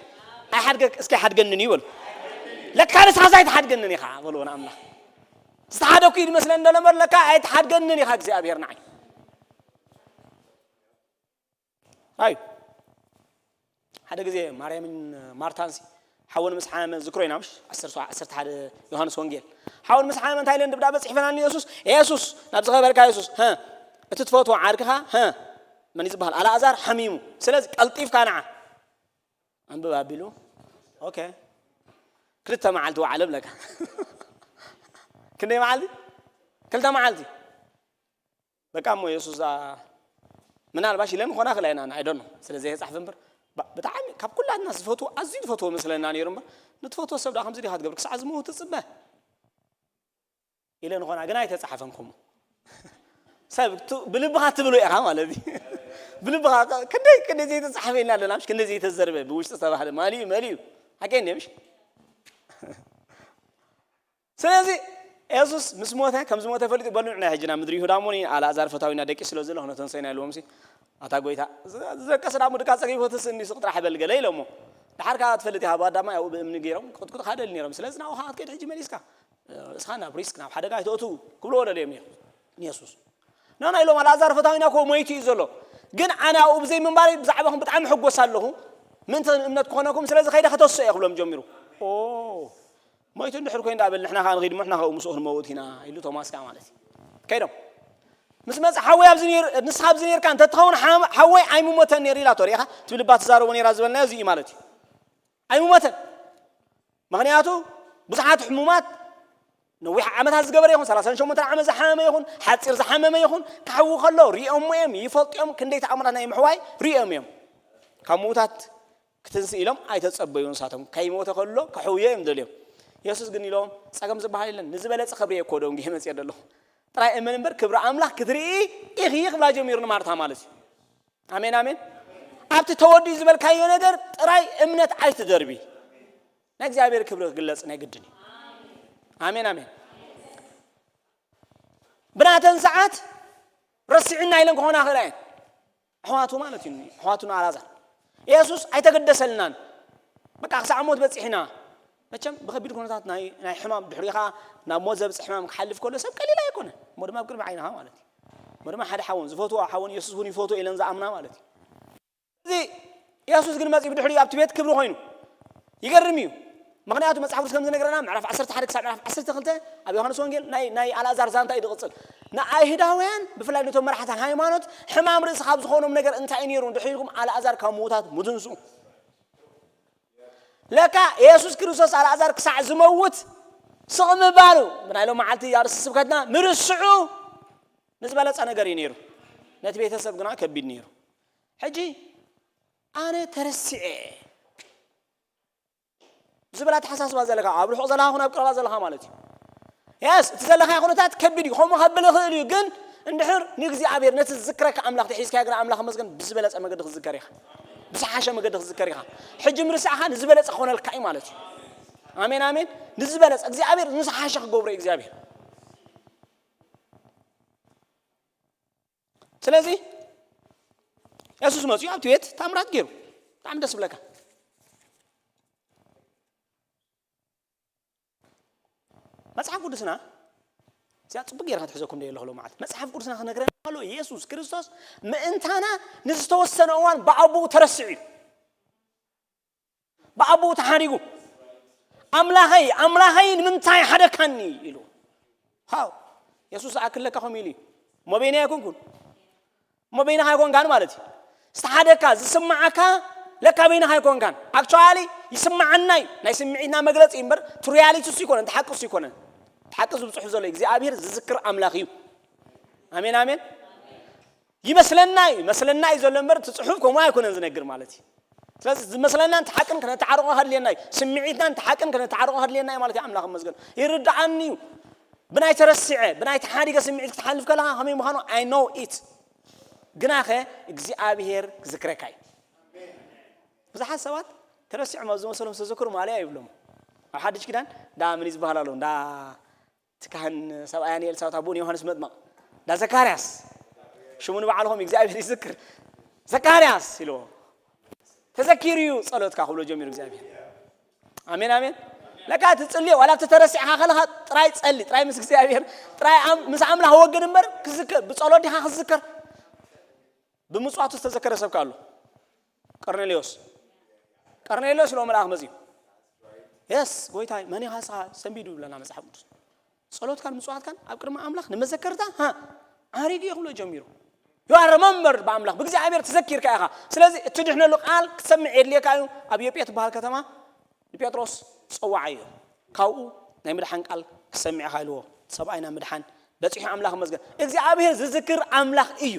ኣይሓድገክ እስኪ ሓድገንን እዩ በሉ። ለካ ንስኻ ኣይትሓድገንን ኢኻ በልዎ ንኣምላኽ። ዝተሓደኩ እዩ ዝመስለኒ ዘሎ እምበር ለካ ኣይትሓድገንን ኢኻ እግዚኣብሔር ንዓይ። ኣዩ ሓደ ግዜ ማርያምን ማርታንሲ ሓወን ምስ ሓመመ ዝክሮ ኢና ምሽ ዓሰርተ ሓደ ዮሃንስ ወንጌል ሓወን ምስ ሓመመ እንታይ ኢለን ደብዳበ ጽሒፈናኒ የሱስ የሱስ ናብ ዝኸበርካ የሱስ ሀ እቲ ትፈትዎ ዓርክኻ ሀ መን ዝበሃል ኣልኣዛር ሓሚሙ ስለዚ ቀልጢፍካ ንዓ ኣንብብ ኣቢሉ ኦኬ ክልተ መዓልቲ ወዓለ ብለካ ክንደይ መዓልቲ ክልተ መዓልቲ በቃ እሞ የሱስ ምናልባሽ ኢለን ኾና ክላ ኢና ኣይዶን ስለ ዘይተጻሕፈ እምበር ብጣዕሚ ካብ ኩላትና ዝፈትዎ ኣዝዩ ዝፈትዎ መስለና ነይሩ እምበር ንትፈትዎ ሰብ ዳ ከምዚ ዲኻ ትገብር ክሳዕ ዝመውት ትጽበ ኢለን ኾና ግን ኣይተጻሕፈን ከምኡ ሰብ ብልብኻ ትብሎ ኢኻ ማለት እዩ ብልብኻ ክንደይ ክንደይ ዘይተጻሕፈ ኢልና ኣለና ምሽ ክንደይ ዘይተዘርበ ብውሽጢ ዝተባህለ ማሊዩ መሊዩ ሓቀይ እንደ ምሽ ስለዚ የሱስ ምስ ሞተ ከም ዝሞተ ፈሊጡ በሉ ንዕና ሕጂ ናብ ምድሪ ይሁዳ እሞ ኣልኣዛር ፈታዊና ደቂ ስለ ዘሎ ክነተንሰይና ኢልዎም ሲ ኣታ ጎይታ ዝደቀሰ ዳሞ ድካ ጸጊቦትስ እንዲ ሱቅ ጥራሕ በል ገለ ኢሎሞ ድሓር ከዓ ትፈልጥ ኢኻ ብኣዳማ ያው ብእምኒ ገይሮም ቅጥቅጥ ካደል ነይሮም ስለዚ ናብኡ ከዓ ትከይድ ሕጂ መሊስካ እስኻ ናብ ሪስክ ናብ ሓደጋ ኣይተእትው ክብልዎ ደልዮም እዮም ንየሱስ ናና ኢሎም ኣልኣዛር ፈታዊና ኮ ሞይቱ እዩ ዘሎ ግን ኣነ ኣብኡ ብዘይ ምንባረይ ብዛዕባኹም ብጣዕሚ ሕጎስ ኣለኹ ምእንቲ እምነት ክኾነኩም ስለዚ ከይደ ከተሶ እየ ክብሎም ጀሚሩ ሞይቱ እንድሕር ኮይኑ ዳኣ በል ንሕና ከዓ ንኺድ እሞ ንሕና ካብኡ ምስኡ ክንመውት ኢና ኢሉ ቶማስ ከዓ ማለት እዩ ከይዶም ምስ መጽ ሓወይ ኣብዚ ነይሩ ንስኻ ኣብዚ ነይርካ እንተትኸውን ሓወይ ኣይምሞተን ነይሩ ኢላቶ ሪኢኻ ትብል እባ ትዛረቦ ነይራ ዝበልና እዚ እዩ ማለት እዩ ኣይምሞተን ምኽንያቱ ብዙሓት ሕሙማት ነዊሕ ዓመታት ዝገበረ ይኹን ሰላሳን ሸሞንተን ዓመት ዝሓመመ ይኹን ሓፂር ዝሓመመ ይኹን ክሕዊ ከሎ ሪኦሞ እዮም ይፈልጡ እዮም ክንደይ ተኣምራት ናይ ምሕዋይ ሪኦም እዮም ካብ ምዉታት ክትንስእ ኢሎም ኣይተጸበዩን ንሳቶም ከይሞተ ከሎ ክሕውዮ እዮም ደልዮም የሱስ ግን ኢሎም ጸገም ዝበሃል የለን ንዝበለጸ ክብሪ እየ እኮ ደንጉየ መጽየ ዘለኹ ጥራይ እመን እምበር ክብሪ ኣምላኽ ክትርኢ ኢኺ ክብላ ጀሚሩ ንማርታ ማለት እዩ ኣሜን ኣሜን ኣብቲ ተወዲኡ ዝበልካዮ ነገር ጥራይ እምነት ኣይትደርቢ ናይ እግዚኣብሔር ክብሪ ክግለጽ ናይ ግድን እዩ ኣሜን ኣሜን ብናተን ሰዓት ረሲዕና ኢለን ክኾና ክእላ እየን ኣሕዋቱ ማለት እዩ ኣሕዋቱ ንኣላዛር የሱስ ኣይተገደሰልናን በቃ ክሳዕ ሞት በፂሕና መቸም ብከቢድ ኩነታት ናይ ሕማም ድሕሪኻ ናብ ሞት ዘብፅሕ ሕማም ክሓልፍ ከሎ ሰብ ቀሊል ኣይኮነ እሞ ድማ ኣብ ቅድሚ ዓይንኻ ማለት እዩ እሞ ድማ ሓደ ሓውን ዝፈትዋ ሓውን የሱስ እውን ይፈትዎ ኢለን ዝኣምና ማለት እዩ እዚ የሱስ ግን መፂኡ ብድሕሪኡ ኣብቲ ቤት ክብሪ ኮይኑ ይገርም እዩ ምክንያቱ መፅሓፍ ቅዱስ ከም ዝነገረና ምዕራፍ ዓሰርተ ሓደ ክሳብ ምዕራፍ ዓሰርተ ክልተ ኣብ ዮሃንስ ወንጌል ናይ ናይ ኣልኣዛር ዛንታ እዩ ዝቕፅል ንኣይሁዳውያን ብፍላይ ነቶም መራሕቲ ሃይማኖት ሕማም ርእሲ ካብ ዝኾኖም ነገር እንታይ እዩ ነይሩ እንድሕር ኢልኩም ኣልኣዛር ካብ ምዉታት ምትንስኡ ለካ የሱስ ክርስቶስ ኣልኣዛር ክሳዕ ዝመውት ስቕ ምባሉ ብናይ ሎም መዓልቲ ኣርእስቲ ስብከትና ምርስዑ ንዝበለፀ ነገር እዩ ነይሩ ነቲ ቤተሰብ ግና ከቢድ ነይሩ ሕጂ ኣነ ተረሲዐ ዝብል ኣተሓሳስባ ዘለካ ኣብ ርሑቕ ዘለካ ኹን ኣብ ቅረባ ዘለካ ማለት እዩ የስ እቲ ዘለካ ኩነታት ከቢድ እዩ ከምኡ ከብል ይኽእል እዩ ግን እንድሕር ንእግዚኣብሔር ነቲ ዝዝክረካ ኣምላኽ ተሒዝካ ግና ኣምላኽ መስገን ብዝበለፀ መገዲ ክዝከር ኢኻ ብዝሓሸ መገዲ ክዝከር ኢኻ ሕጂ ምርስዕኻ ንዝበለፀ ክኾነልካ እዩ ማለት እዩ ኣሜን ኣሜን ንዝበለፀ እግዚኣብሔር ንዝሓሸ ክገብሮ እዩ እግዚኣብሔር ስለዚ የሱስ መፅኡ ኣብቲ ቤት ታምራት ገይሩ ብጣዕሚ ደስ ብለካ መፅሓፍ ቅዱስና እዚኣ ፅቡቅ ጌርካ ትሕዘኩም ደ ኣለኹ ሎማዓልቲ መፅሓፍ ቅዱስና ክነግረና ከሎ የሱስ ክርስቶስ ምእንታና ንዝተወሰነ እዋን ብኣቦኡ ተረሲዑ እዩ ብኣቦኡ ተሓሪጉ ኣምላኸይ ኣምላኸይ ንምንታይ ሓደካኒ ኢሉ ሃው የሱስ ዝኣክለካ ከምኡ ኢሉ እዩ እሞ በይነይ ኣይኮንኩን እሞ በይንኻ ኣይኮንካን ማለት እዩ ዝተሓደካ ዝስማዓካ ለካ በይንኻ ኣይኮንካን። ኣክቹዋሊ ይስምዓና እዩ። ናይ ስምዒትና መግለጺ እምበር፣ እቲ ሪያሊቲ እሱ ይኮነን፣ እቲ ሓቂ እሱ ይኮነን። እቲ ሓቂ ዝብጽሑ ዘሎ እግዚኣብሔር ዝዝክር ኣምላኽ እዩ። ኣሜን፣ ኣሜን። ይመስለና እዩ፣ ይመስለና እዩ ዘሎ እምበር፣ እቲ ጽሑፍ ከምኡ ኣይኮነን ዝነግር ማለት እዩ። ስለዚ ዝመስለናን እቲ ሓቅን ከነተዓርቆ ከድልየና እዩ። ስምዒትናን እቲ ሓቅን ከነተዓርቆ ከድልየና እዩ ማለት እዩ። ኣምላኽ ይመስገን። ይርድኣኒ እዩ። ብናይ ተረሲዐ፣ ብናይ ተሓዲገ ስምዒት ክትሓልፍ ከለኻ ከመይ ምዃኑ I know it። ግናኸ እግዚኣብሔር ክዝክረካ እዩ። ብዙሓት ሰባት ተረሲዖም ኣብ ዝመሰሎም ዝተዘክሩ ማለያ ይብሎም። ኣብ ሓድሽ ኪዳን እንዳ መን እዩ ዝበሃል ኣሎ? እንዳ እቲ ካህን ሰብኣያን ኤልሳቤጥ ኣቦን ዮሃንስ መጥምቕ። እንዳ ዘካርያስ ሽሙ ንባዕልኹም እግዚኣብሔር ይዝክር። ዘካርያስ ኢልዎ። ተዘኪሩ እዩ ጸሎትካ ክብሎ ጀሚሩ እግዚኣብሔር። ኣሜን፣ ኣሜን። ለካ ትጽልዮ ዋላ እቲ ተረሲዕካ ከለኻ ጥራይ ጸሊ፣ ጥራይ ምስ እግዚኣብሔር፣ ጥራይ ኣም-፣ ምስ ኣምላኽ ወግን እምበር ክዝከር፣ ብጸሎት ዲኻ ክዝከር? ብምጽዋቱ ዝተዘከረ ሰብ ከ ኣሎ? ቀርኔሌዎስ። ቀርኔሌዎስ ኢልዎ መልኣኽ መጺኡ። የስ፣ ጎይታይ፣ መን ኢኻ ንስኻ ሰንቢዱ ይብለና መጽሓፍ ቅዱስ። ጸሎትካን ምጽዋትካን ኣብ ቅድሚ ኣምላኽ ንመዘከርታ፣ ሃ፣ ዓሪጉ እየ ክብሎ ጀሚሩ። You are remembered ብኣምላኽ፣ ብእግዚኣብሔር ተዘኪርካ ኢኻ። ስለዚ እትድሕነሉ ቃል ክትሰምዕ የድልየካ እዩ። ኣብ ዮጴ ትበሃል ከተማ ንጴጥሮስ ጸዋዓዮ። ካብኡ ናይ ምድሓን ቃል ክሰምዕ ኢኻ ኢልዎ። ሰብኣይ ናብ ምድሓን በጺሑ፣ ኣምላኽ ይመስገን። እግዚኣብሔር ዝዝክር ኣምላኽ እዩ።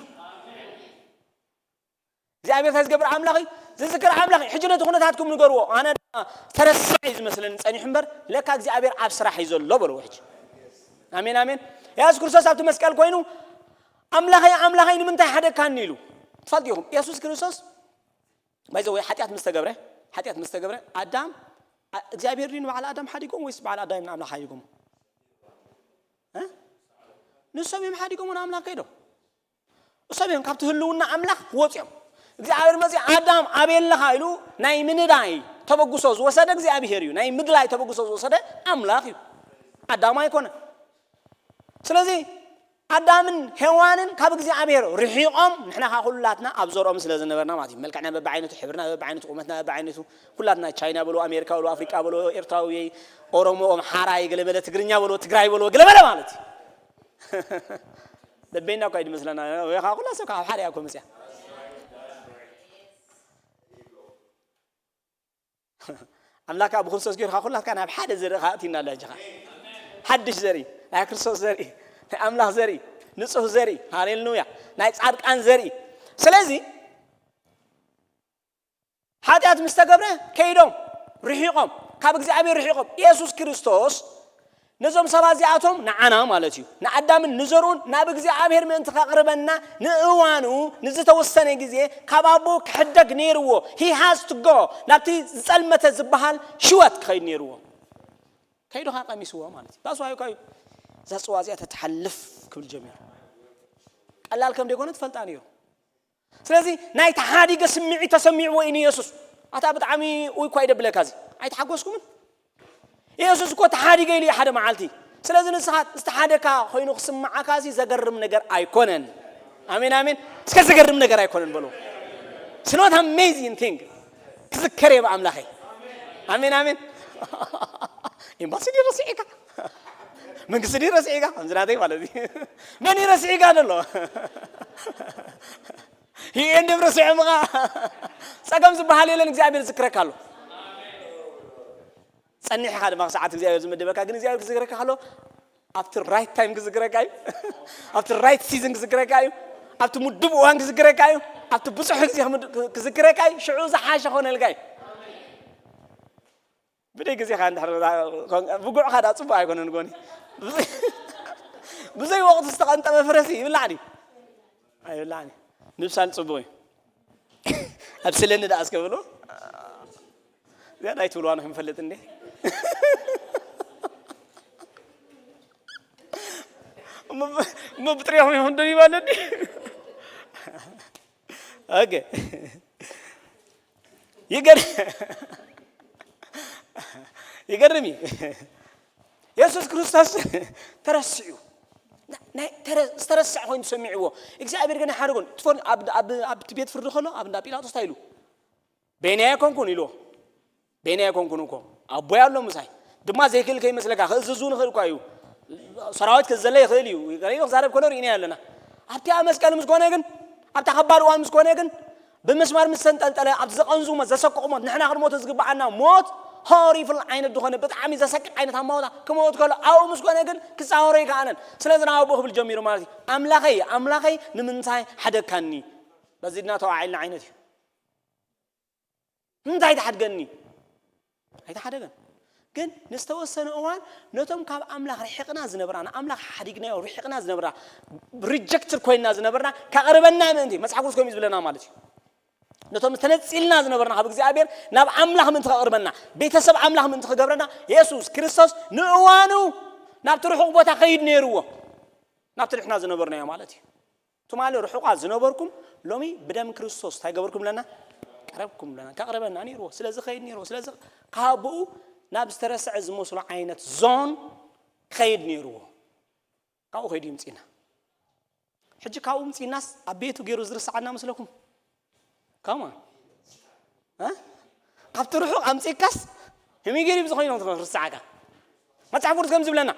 እግዚኣብሔር እንታይ ዝገብር ኣምላኽ እዩ? ዝዝክር ኣምላኽ እዩ። ሕጂ ነቲ ኩነታትኩም ንገርዎ። ኣነ ድማ ተረሲዐ እዩ ዝመስለኒ ጸኒሑ እምበር፣ ለካ እግዚኣብሔር ኣብ ስራሕ እዩ ዘሎ በልዎ ሕጂ። ኣሜን፣ ኣሜን። የሱስ ክርስቶስ ኣብቲ መስቀል ኮይኑ፣ "ኣምላኸይ፣ ኣምላኸይ፣ ንምንታይ ሓደግካኒ?" ኢሉ። ትፈልጡ ኢኹም፣ የሱስ ክርስቶስ፣ ባይ ዘ ወይ፣ ሓጢኣት ምስ ተገብረ፣ ሓጢኣት ምስ ተገብረ፣ ኣዳም፣ ኣ-፣ እግዚኣብሔር ድዩ ንበዓል ኣዳም ሓዲጎም ወይስ በዓል ኣዳም ንኣምላኽ ሓዲጎም? እ? ንሶም እዮም ሓዲጎም ንኣምላኽ ከይዶም። እሶም እዮም ካብቲ ህልውና ኣምላኽ ወፂኦም። እግዚኣብሔር መፂኡ፣ "ኣዳም፣ ኣበይ ኣለኻ?" ኢሉ ናይ ምንዳይ ተበግሶ ዝወሰደ እግዚኣብሔር እዩ። ናይ ምድላይ ተበግሶ ዝወሰደ ኣምላኽ እዩ። ኣዳም ኣይኮነን። ስለዚ ኣዳምን ሄዋንን ካብ እግዚኣብሔር ርሒቖም፣ ንሕና ኸዓ ኩላትና ኣብ ዘርኦም ስለ ዝነበርና ማለት እዩ። መልክዕና በብዓይነቱ፣ ሕብርና በብዓይነቱ፣ ቁመትና በብዓይነቱ፣ ኩላትና ቻይና በሎ፣ ኣሜሪካ በሎ፣ ኣፍሪቃ በሎ፣ ኤርትራዊ፣ ኦሮሞ፣ ኣምሓራይ፣ ገለመለ ትግርኛ በሎ፣ ትግራይ በሎ፣ ገለመለ ማለት እዩ። ለበይና እኳ እዩ ዝመስለና። ወይ ኸዓ ኩላ ሰብ ካብ ሓደ እያ እኮ መፅያ። ኣምላካ ብክርስቶስ ጌርካ ኩላትካ ናብ ሓደ ዘርኢ ኸዓ ኣእቲና ኣሎ። ሕጂ ኸዓ ሓድሽ ዘርኢ፣ ናይ ክርስቶስ ዘርኢ፣ ናይ ኣምላኽ ዘርኢ፣ ንጹህ ዘርኢ፣ ሃሌሉያ፣ ናይ ጻድቃን ዘርኢ። ስለዚ ሓጢኣት ምስ ተገብረ ከይዶም ርሒቖም፣ ካብ እግዚኣብሔር ርሒቖም። የሱስ ክርስቶስ ነዞም ሰባት እዚኣቶም ንዓና ማለት እዩ፣ ንኣዳምን ንዘርኡን ናብ እግዚኣብሔር ምእንቲ ከቕርበና ንእዋኑ ንዝተወሰነ ግዜ ካብ ኣቦ ክሕደግ ነይርዎ። He has to go። ናብቲ ዝጸልመተ ዝበሃል ሽወት ክኸይድ ነይርዎ። ከይዱ ኸዓ ቀሚስዎ ማለት እዩ። That's why እዩ እዛ ጽዋ እዚኣ ተትሓልፍ ክብል ጀሚሩ። ቀላል ከም ደይኮነ ትፈልጣ ነይሩ። ስለዚ ናይ ተሓዲገ ስምዒት ተሰሚዕዎ እዩ ንየሱስ። ኣታ ብጣዕሚ ኡይ እኳ ይደብለካ እዚ። ኣይተሓጎስኩምን? የሱስ እኮ ተሓዲገ ኢሉ እዩ ሓደ መዓልቲ። ስለዚ ንስኻ ዝተሓደካ ኮይኑ ክስምዓካ እዚ ዘገርም ነገር ኣይኮነን። ኣሜን፣ ኣሜን። እስከ ዘገርም ነገር ኣይኮነን በሎ። It's not amazing thing። ክዝከር እየ ብኣምላኸይ። ኣሜን፣ ኣሜን። ኤምባሲ ድዩ ረሲዕካ? መንግስቲ ድዩ ረሲዕካ? ከምዚ ናተይ ማለት እዩ። መን እዩ ረሲዕካ ዘሎ? ይእንድም ርስዕምኻ ጸገም ዝበሃል የለን። እግዚኣብሔር ዝክረካ ኣሎ። ጸኒሕኻ ድማ ሰዓት እግዚኣብሔር ዝመደበካ ግን እግዚኣብሔር ክዝክረካ ከሎ ኣብቲ ራይት ታይም ክዝክረካ እዩ። ኣብቲ ራይት ሲዝን ክዝክረካ እዩ። ኣብቲ ምዱብ እዋን ክዝክረካ እዩ። ኣብቲ ብዙሕ ግዜ ክምድ- ክዝክረካ እዩ። ሽዑ ዝሓሸ ኮነልካ እዩ። ብደይ ግዜኻ እንድሕር ኮን- ብጉዕኻ ዳ ጽቡቕ ኣይኮነን ጎኒ። ብዘይ- ብዘይ ወቕቱ ዝተቐንጠበ ፍረሲ ይብላዕ ድዩ? ኣይብላዕን እዩ። ምብሳል ጽቡቕ እዩ። ኣብስለኒ ደኣ እስከ ብሎ። ዝያዳ ኣይትብልዋ ንክንፈልጥ እንዴ። እሞ ብ- እሞ ብጥሪኦም ይኹን ዶ ይባል እንዴ? ኦኬ። ይገር- ይገርም እዩ። የሱስ ክርስቶስ ተረሲዑ፣ ናይ- ተረ- ዝተረስዐ ኮይኑ ተሰሚዕዎ። እግዚኣብሔር ግን ኣይሓደጎን። ትፈል- ኣብ- ኣብ- ኣብቲ ቤት ፍርዲ ከሎ ኣብ እንዳ ጲላጦስ እንታይ ኢሉ? "በይነይ ኣይኮንኩን" ኢልዎ። "በይነይ ኣይኮንኩን እኮ፣ ኣቦይ ኣሎ ምሳይ። ድማ ዘይክእል ከይመስለካ፣ ክእዝዝ እውን ይኽእል እኳ እዩ። ሰራዊት ክእዘዘለይ ይኽእል እዩ። ገለ ኢሉ ክዛረብ ከሎ ርኢናዮ ኣለና። ኣብቲ ኣብ መስቀል ምስ ኮነ ግን፣ ኣብታ ከባድ እዋን ምስ ኮነ ግን፣ ብምስማር ምስ ተንጠልጠለ፣ ኣብቲ ዘቐንዙ ሞት፣ ዘሰቅቑ ሞት፣ ንሕና ክንሞቶ ዝግብኣና ሞት፣ ሆሪፍል ዓይነት ዝኾነ፣ ብጣዕሚ ዘሰቅቕ ዓይነት ኣማውታ ክመውት ከሎ፣ ኣብኡ ምስ ኮነ ግን ክጻወሮ ኣይከኣለን። ስለዚ ናብ ኣቦኡ ክብል ጀሚሩ ማለት እዩ። ኣምላኸይ፣ ኣምላኸይ፣ ንምንታይ ሓደግካኒ? በዚ ድና ተዋዒልና ዓይነት እዩ። እንታይ ትሓድገኒ? ኣይተሓደገን። ግን ንዝተወሰነ እዋን ነቶም ካብ ኣምላኽ ርሒቕና ዝነብራ፣ ንኣምላኽ ሓዲግናዮ ርሒቕና ዝነብራ፣ ሪጀክትድ ኮይና ዝነብርና፣ ከቕርበና ምእንቲ፣ መጽሓፍ ቅዱስ ከምኡ እዩ ዝብለና ማለት እዩ። ነቶም ተነጺልና ዝነበርና ካብ እግዚኣብሔር ናብ ኣምላኽ ምእንቲ ከቕርበና፣ ቤተሰብ ኣምላኽ ምእንቲ ክገብረና፣ የሱስ ክርስቶስ ንእዋኑ ናብቲ ርሑቕ ቦታ ከይድ ነይርዎ። ናብቲ ንሕና ዝነበርናዮ ማለት እዩ። ትማሊ ርሑቓት ዝነበርኩም፣ ሎሚ ብደም ክርስቶስ እንታይ ገበርኩም ኣለና? ቀረብኩም ኣለና። ከቕርበና ነይርዎ። ስለዚ ከይድ ነይርዎ። ስለዚ ካብ ኣቦኡ ናብ ዝተረስዐ ዝመስሎ ዓይነት ዞን ከይድ ነይርዎ። ካብኡ ከይዱ ይምጺና። ሕጂ ካብኡ ምጺናስ ኣብ ቤቱ ገይሩ ዝርስዓና መስለኩም? ከማ እ? ካብቲ ርሑቕ ኣምጺእካስ ህሚገሪ ብዝኾይኖም ትኾን ርስዓካ። መጽሓፍ ቅዱስ ከም ዝብለና፣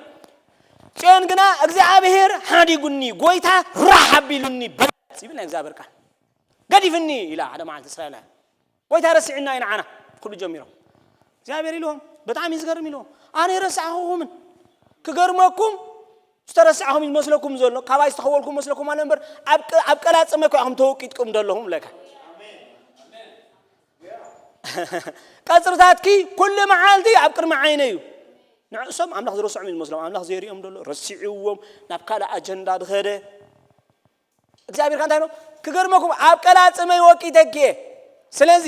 ጽዮን ግና እግዚኣብሔር ሓዲጉኒ፣ ጎይታ ራሕ ኣቢሉኒ በለት ይብል ናይ እግዚኣብሔር ቃል። ገዲፍኒ ኢላ ሓደ መዓልቲ እስራኤላውያን። ጎይታ ረሲዕና እዩ ንዓና። ኩሉ ጀሚሮም። እግዚኣብሔር ኢልዎም፣ ብጣዕሚ እዩ ዝገርም ኢልዎም። ኣነ ረሳዕኹምን። ክገርመኩም፣ ዝተረሳዕኹም እዩ ዝመስለኩም ዘሎ፣ ካባይ ዝተኸወልኩም መስለኩም ኣሎ እምበር፣ ኣብ ቀ-፣ ኣብ ቀላጽመ እኮ ኢኹም ተወቂጥኩም ዘለኹም ለካ። ቀጽርታትኪ ኩሉ መዓልቲ ኣብ ቅድሚ ዓይነ እዩ። ንዕሶም ኣምላኽ ዝረስዖም እዩ ዝመስሎም። ኣምላኽ ዘይሪኦም ደሎ፣ ረሲዕዎም፣ ናብ ካልእ ኣጀንዳ ዝኸደ። እግዚኣብሔር ከ እንታይ ኢሉ? ክገርመኩም፣ ኣብ ቀላጽመይ ወቂተኪ እየ። ስለዚ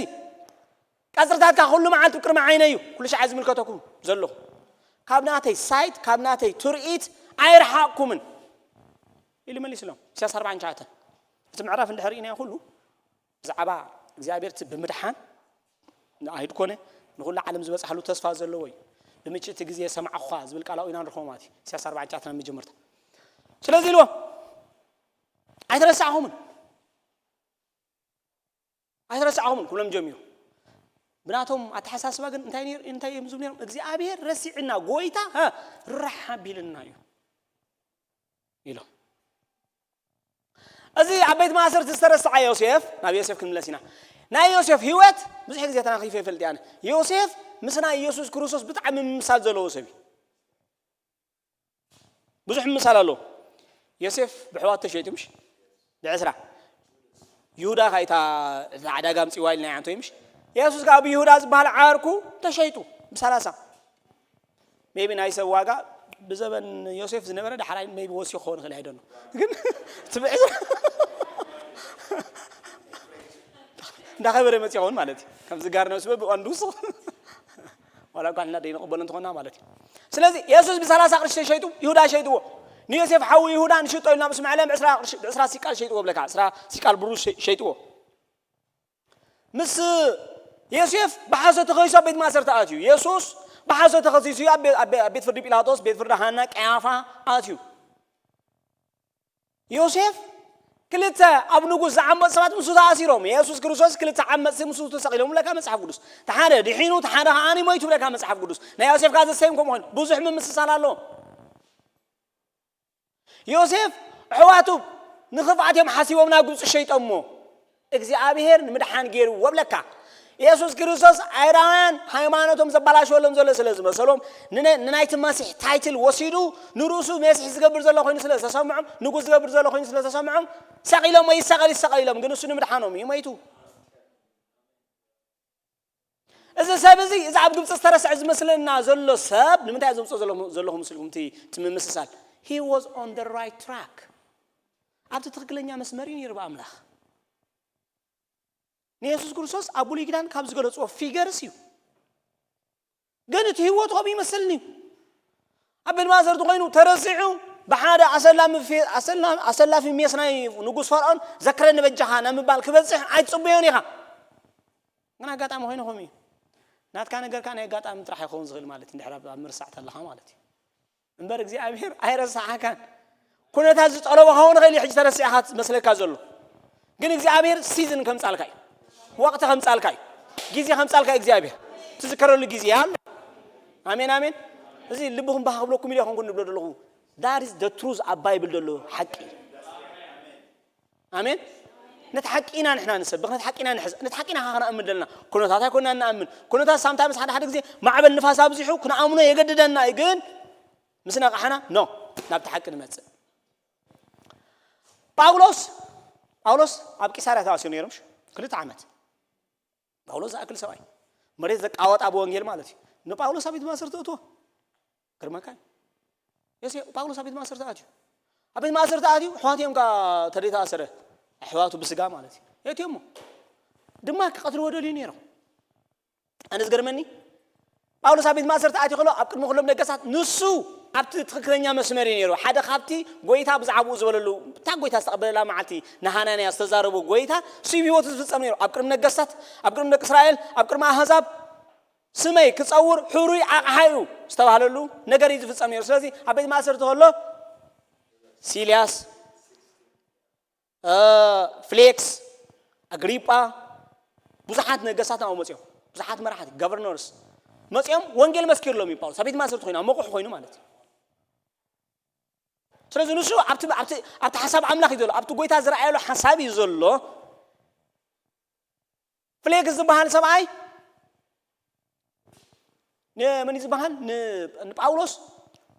ቀጽርታትካ ኩሉ መዓልቲ ኣብ ቅድሚ ዓይነ እዩ። ኩሉ ሻዕ ዝምልከተኩም ዘለኹ። ካብ ናተይ ሳይት፣ ካብ ናተይ ትርኢት ኣይርሓቕኩምን ኢሉ መሊስሎም። ኢሳያስ ኣርባዕተ። እቲ ምዕራፍ እንድሕር ርኢናዮ ኩሉ ብዛዕባ እግዚኣብሔር እቲ ብምድሓን ንኣይሁድ ኮነ ንኹሉ ዓለም ዝበጽሓሉ ተስፋ ዘለዎ እዩ። ብምችእቲ ግዜ ሰማዕኹኻ ዝብል ቃል ኣብኡ ኢና ንረኽቦ ማለት እዩ። ኢሳያስ ኣርባዕተ መጀመርታ። ስለዚ ኢልዎም፣ ኣይተረሳዕኹምን። ኣይተረሳዕኹምን ክብሎም ጀሚሩ። ብናቶም ኣተሓሳስባ ግን እንታይ ነይሩ፣ እንታይ እዮም ዝብሉ ነይሮም? እግዚኣብሔር ረሲዕና፣ ጎይታ፣ ሀ፣ ራሕ ኣቢልና እዩ ኢሎም። እዚ ኣብ ቤት ማእሰርቲ ዝተረስዓ ዮሴፍ፣ ናብ ዮሴፍ ክንምለስ ኢና። ናይ ዮሴፍ ህይወት ብዙሕ ግዜ ተናኺፈ ይፈልጥ እየ ኣነ። ዮሴፍ ምስ ናይ ኢየሱስ ክርስቶስ ብጣዕሚ ምምሳል ዘለዎ ሰብ እዩ። ብዙሕ ምምሳል ኣለዎ። ዮሴፍ ብሕዋት ተሸይጡ ምሽ? ብዕስራ። ይሁዳ ኸኣ እታ፣ እታ ዕዳጋ ኣምጺዋ ኢልና ኢና፣ እንታይ ምሽ? የሱስ ከኣ ብይሁዳ ዝበሃል ዓርኩ ተሸይጡ ብሰላሳ። ሜቢ ናይ ሰብ ዋጋ ብዘበን ዮሴፍ ዝነበረ ዳሕራይ ሜቢ ወሲኹ ክኸውን ይኽእል፣ I don't know። ግን እቲ ብዕስራ እንዳኸበረ መጽእ ይኸውን ማለት እዩ። ከምዚ ጋር ነብሲ በብእዋን ድውስኽ ዋላ እኳ ንሕና ደይንቕበሎ እንተኾና ማለት እዩ። ስለዚ የሱስ ብሰላሳ ቅርሺ ተሸይጡ፣ ይሁዳ ሸይጥዎ። ንዮሴፍ ሓዉ ይሁዳ ንሽጦ ኢልና ምስ መዕለ ብዕስራ ቅርሺ፣ ብዕስራ ሲቃል ሸይጥዎ ብለካ፣ ዕስራ ሲቃል ብሩር ሸ-፣ ሸይጥዎ። ምስ ዮሴፍ ብሓሶት ተኸሲሱ ኣብ ቤት ማእሰርቲ ኣትዩ። የሱስ ብሓሶት ተኸሲሱ ኣብ ቤ-፣ ኣብ ቤ-፣ ኣብ ቤት ፍርዲ ጲላጦስ፣ ቤት ፍርዲ ሃና፣ ቀያፋ ኣትዩ። ዮሴፍ ክልተ ኣብ ንጉስ ዝዓመፁ ሰባት ምስኡ ተኣሲሮም። የሱስ ክርስቶስ ክልተ ዓመፅቲ ምስኡ ተሰቒሎም ብለካ መፅሓፍ ቅዱስ። እቲ ሓደ ድሒኑ፣ እቲ ሓደ ከዓኒ ሞይቱ ብለካ መፅሓፍ ቅዱስ። ናይ ዮሴፍ ከኣ ዘሰይም ከምኡ ኮይኑ ብዙሕ ምምስሳል ኣለዎ። ዮሴፍ ኣሕዋቱ ንኽፍኣት እዮም ሓሲቦም ናብ ግብፂ ሸይጦሞ። እግዚኣብሔር ንምድሓን ገይርዎ ብለካ። የሱስ ክርስቶስ ኣይሁዳውያን ሃይማኖቶም ዘበላሸወሎም ዘሎ ስለ ዝመሰሎም፣ ንነ-፣ ንናይቲ መሲሕ ታይትል ወሲዱ ንርእሱ መሲሕ ዝገብር ዘሎ ኮይኑ ስለ ዝተሰምዖም፣ ንጉስ ዝገብር ዘሎ ኮይኑ ስለ ዝተሰምዖም፣ ሰቒሎሞ። ይሰቐል ይሰቐል ኢሎም፣ ግን እሱ ንምድሓኖም እዩ ሞይቱ። እዚ ሰብ እዚ፣ እዚ ኣብ ግብፂ ዝተረስዐ ዝመስለና ዘሎ ሰብ፣ ንምንታይ እየ ዘምፅኦ ዘለኹ፣ ዘለኹ ምስልኩም እቲ፣ እቲ ምምስሳል? He was on the right track። ኣብቲ ትኽክለኛ መስመር እዩ ነይሩ ብኣምላኽ። ንየሱስ ክርስቶስ ኣብ ብሉይ ኪዳን ካብ ዝገለፅዎ ፊገርስ እዩ። ግን እቲ ህይወቱ ከምኡ ይመስልኒ እዩ። ኣብ ቤት ማእሰርቲ ኮይኑ ተረሲዑ ብሓደ ኣሰላሚ ፌ-፣ ኣሰላ-፣ ኣሰላፊ ሜስ ናይ ንጉስ ፈርዖን "ዘክረኒ በጃኻ" ናብ ምባል ክበጽሕ ኣይትጽበዮን ኢኻ። ግን ኣጋጣሚ ኮይኑ ከምኡ እዩ። ናትካ ነገር ከኣ ናይ ኣጋጣሚ ጥራሕ ይኸውን ዝኽእል ማለት እዩ፣ እንድሕር ኣብ፣ ኣብ ምርሳዕ ተለኻ ማለት እዩ። እምበር እግዚኣብሔር ኣይረሳዓካን። ኩነታት ዝጠለቦ ክኸውን ይኽእል እዩ፣ ሕጂ ተረሲዕካ መስለካ ዘሎ። ግን እግዚኣብሔር ሲዝን ከምጻልካ እዩ። ወቕቲ ከምጻልካ እዩ። ግዜ ከምጻልካ እዩ እግዚኣብሔር። ትዝከረሉ ግዜ ኣሎ። ኣሜን፣ ኣሜን። እዚ ልብኹም ባህ ክብለኩም ኢለ ይኾንኩ ንብሎ ዘለኹ። That is the truth ኣብ ባይብል ዘሎ ሓቂ። ኣሜን። ነቲ ሓቂ ኢና ንሕና ንሰብኽ፣ ነቲ ሓቂ ኢና ንሕዝ፣ ነቲ ሓቂ ኢና ከኣ ክንኣምን ደለና። ኩነታት ኣይኮንና ንኣምን። ኩነታት ሳምታይምስ ሓደ ሓደ ግዜ ማዕበል ንፋስ ኣብዚሑ ክንኣምኖ የገድደና እዩ፣ ግን ምስ ነቓሕና ኖ፣ ናብቲ ሓቂ ንመጽእ። ጳውሎስ፣ ጳውሎስ ኣብ ቂሳርያ ተኣሲሩ ነይሩ፣ ምሽ? ክልተ ዓመት። ጳውሎስ ዝኣክል ሰብኣይ፣ መሬት ዘቃወጣ ብወንጌል ማለት እዩ። ንጳውሎስ ኣብ ቤት ማእሰርቲ እእትዎ። ግርመካ እዩ። የስ-፣ ጳውሎስ ኣብ ቤት ማእሰርቲ ኣትዩ። ኣብ ቤት ማእሰርቲ ኣትዩ፣ ኣሕዋት እዮም ከኣ ተደይተኣሰረ። ኣሕዋቱ ብስጋ ማለት እዩ። የእትዮሞ። ድማ ክቐትልዎ ደልዩ ነይሮም። ኣነ ዝገርመኒ፣ ጳውሎስ ኣብ ቤት ማእሰርቲ ኣትዩ ከሎ፣ ኣብ ቅድሚ ኩሎም ነገስታት ንሱ ኣብቲ ትኽክለኛ መስመር እዩ ነይሩ። ሓደ ካብቲ ጎይታ ብዛዕባኡ ዝበለሉ፣ እታ ጎይታ ዝተቐበለላ መዓልቲ ንሃናንያ ዝተዛረቦ ጎይታ፣ እሱ እዩ ብህይወቱ ዝፍጸም ነይሩ። ኣብ ቅድሚ ነገስታት፣ ኣብ ቅድሚ ደቂ እስራኤል፣ ኣብ ቅድሚ ኣህዛብ፣ ስመይ ክጸውር ሕሩይ ኣቕሓ እዩ ዝተባህለሉ ነገር እዩ ዝፍጸም ነይሩ። ስለዚ ኣብ ቤት ማእሰርቲ ከሎ ሲልያስ፣ እ፣ ፍሌክስ፣ ኣግሪጳ፣ ብዙሓት ነገስታት ናብኡ መጺኦም። ብዙሓት መራሕቲ፣ ጋቨርነርስ መጺኦም ወንጌል መስኪርሎም እዩ ጳውሎስ። ኣብ ቤት ማእሰርቲ ኮይኑ፣ ኣብ መቑሕ ኮይኑ ማለት እዩ። ስለዚ ንሱ ኣብቲ፣ ኣብቲ፣ ኣብቲ ሓሳብ ኣምላኽ እዩ ዘሎ። ኣብቲ ጎይታ ዝረኣየሉ ሓሳብ እዩ ዘሎ። ፍሌክስ ዝበሃል ሰብኣይ ንመን እዩ ዝበሃል? ን-፣ ንጳውሎስ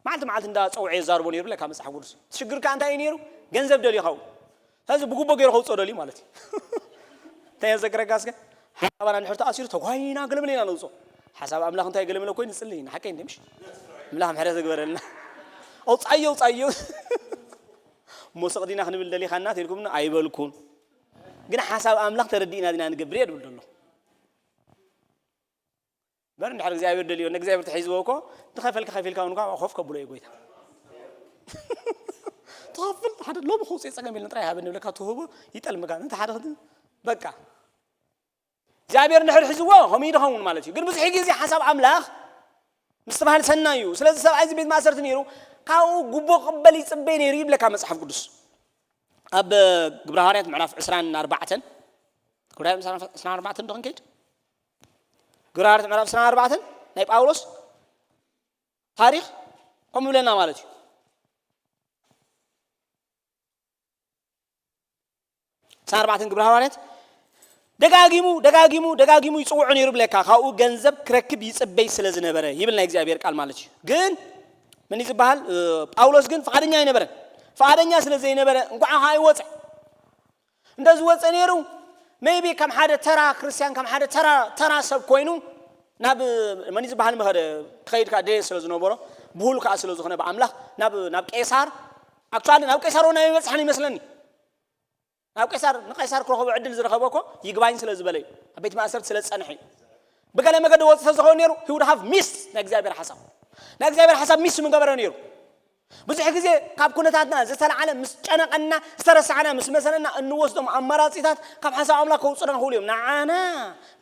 መዓልቲ መዓልቲ እንዳጸውዐ የዛርቦ ነይሩ ብለካ መጽሓፍ ቅዱስ። እቲ ሽግር ከኣ እንታይ እዩ ነይሩ? ገንዘብ ደልዩ ይኸውን። ስለዚ ብጉቦ ገይሩ ከውጽኦ ደልዩ ማለት እዩ። እንታይ የዘክረካ እስከ? ሓሳባና እንድሕር ተኣሲሩ ተጓይና ገለመለ ኢና ነውጽኦ። ሓሳብ ኣምላኽ እንታይ ገለመለ ኮይኑ ንጽሊ ኢና። ሓቀይ እንደ ምሽ? ኣምላኽ ምሕረት ይግበረልና። ኣውጻዮ፣ ኣውጻዮ። እሞ ስቕ ዲና ክንብል ደሊኻ እናት ኢልኩምና ኣይበልኩን። ግን ሓሳብ ኣምላኽ ተረዲእና ዲና ንገብር እየ ድብል ደሎ። በር እንድሕር እግዚኣብሔር ደልዮ፣ ንእግዚኣብሔር ተሒዝዎ እኮ፣ ንኸፈልካ ከፊልካ እውን እኳ ኮፍ ከብሎ እዩ ጎይታ። ትኸፍል፣ ሓደ ሎሚ ከውፅእ ፀገም የለን፣ ጥራይ ሃበኒ ብለካ ትህቦ፣ ይጠልምካ። ነቲ ሓደ ክት-፣ በቃ። እግዚኣብሔር እንድሕር ሒዝዎ፣ ከምኡ እዩ ዝኸውን ማለት እዩ። ግን ብዙሕ ግዜ ሓሳብ ኣምላኽ ምስትብሃል ሰናይ እዩ። ስለዚ ሰብኣይ እዚ ቤት ማእሰርቲ ነይሩ፣ ካብኡ ጉቦ ክቕበል ይጽበይ ነይሩ ይብለካ መጽሓፍ ቅዱስ። ኣብ ግብረ ሃዋርያት ምዕራፍ ዕስራን ኣርባዕተን፣ ግብረ ሃዋርያት ዕስራን ኣርባዕተን ዶ ክንከይድ? ግብረ ሃዋርያት ምዕራፍ ዕስራን ኣርባዕተን ናይ ጳውሎስ ታሪኽ ከምኡ ይብለና ማለት እዩ። ዕስራን ኣርባዕተን ግብረ ሃዋርያት ደጋጊሙ፣ ደጋጊሙ፣ ደጋጊሙ ይጽውዖ ነይሩ ብለካ፣ ካብኡ ገንዘብ ክረክብ ይጽበይ ስለ ዝነበረ ይብል ናይ እግዚኣብሔር ቃል ማለት እዩ። ግን መን እዩ ዝበሃል? እ፣ ጳውሎስ ግን ፍቓደኛ ኣይነበረን። ፍቓደኛ ስለ ዘይነበረ እንኳዕ ከኣ ይወጸ። እንተ ዝወጸ ነይሩ፣ ሜይቢ ከም ሓደ ተራ ክርስትያን፣ ከም ሓደ ተራ፣ ተራ ሰብ ኮይኑ ናብ መን እዩ ዝበሃል መኸደ ክኸይድ ከኣ ድሌት ስለ ዝነበሮ፣ ብሁል ከኣ ስለ ዝኾነ ብኣምላኽ ናብ፣ ናብ ቄሳር፣ ኣክቹዋሊ ናብ ቄሳር እውን ኣይበጽሐን ይመስለኒ። ናብ ቄሳር፣ ንቄሳር ክረኽቦ ዕድል ዝረኸበ እኮ ይግባኝ ስለ ዝበለ እዩ። ኣብ ቤት ማእሰርቲ ስለ ዝጸንሐ እዩ። ብገለ መገዲ ወጺ ተዝኸውን ነይሩ፣ he would have missed ናይ እግዚኣብሔር ሓሳብ። ናይ እግዚኣብሔር ሓሳብ ሚስ ምገበረ ነይሩ። ብዙሕ ግዜ ካብ ኩነታትና ዝተላዕለ ምስ ጨነቐና፣ ዝተረሳዕና ምስ መሰለና፣ እንወስዶም ኣማራጺታት ካብ ሓሳብ ኣምላኽ ከውጽኡና ይኽእሉ እዮም። ንዓና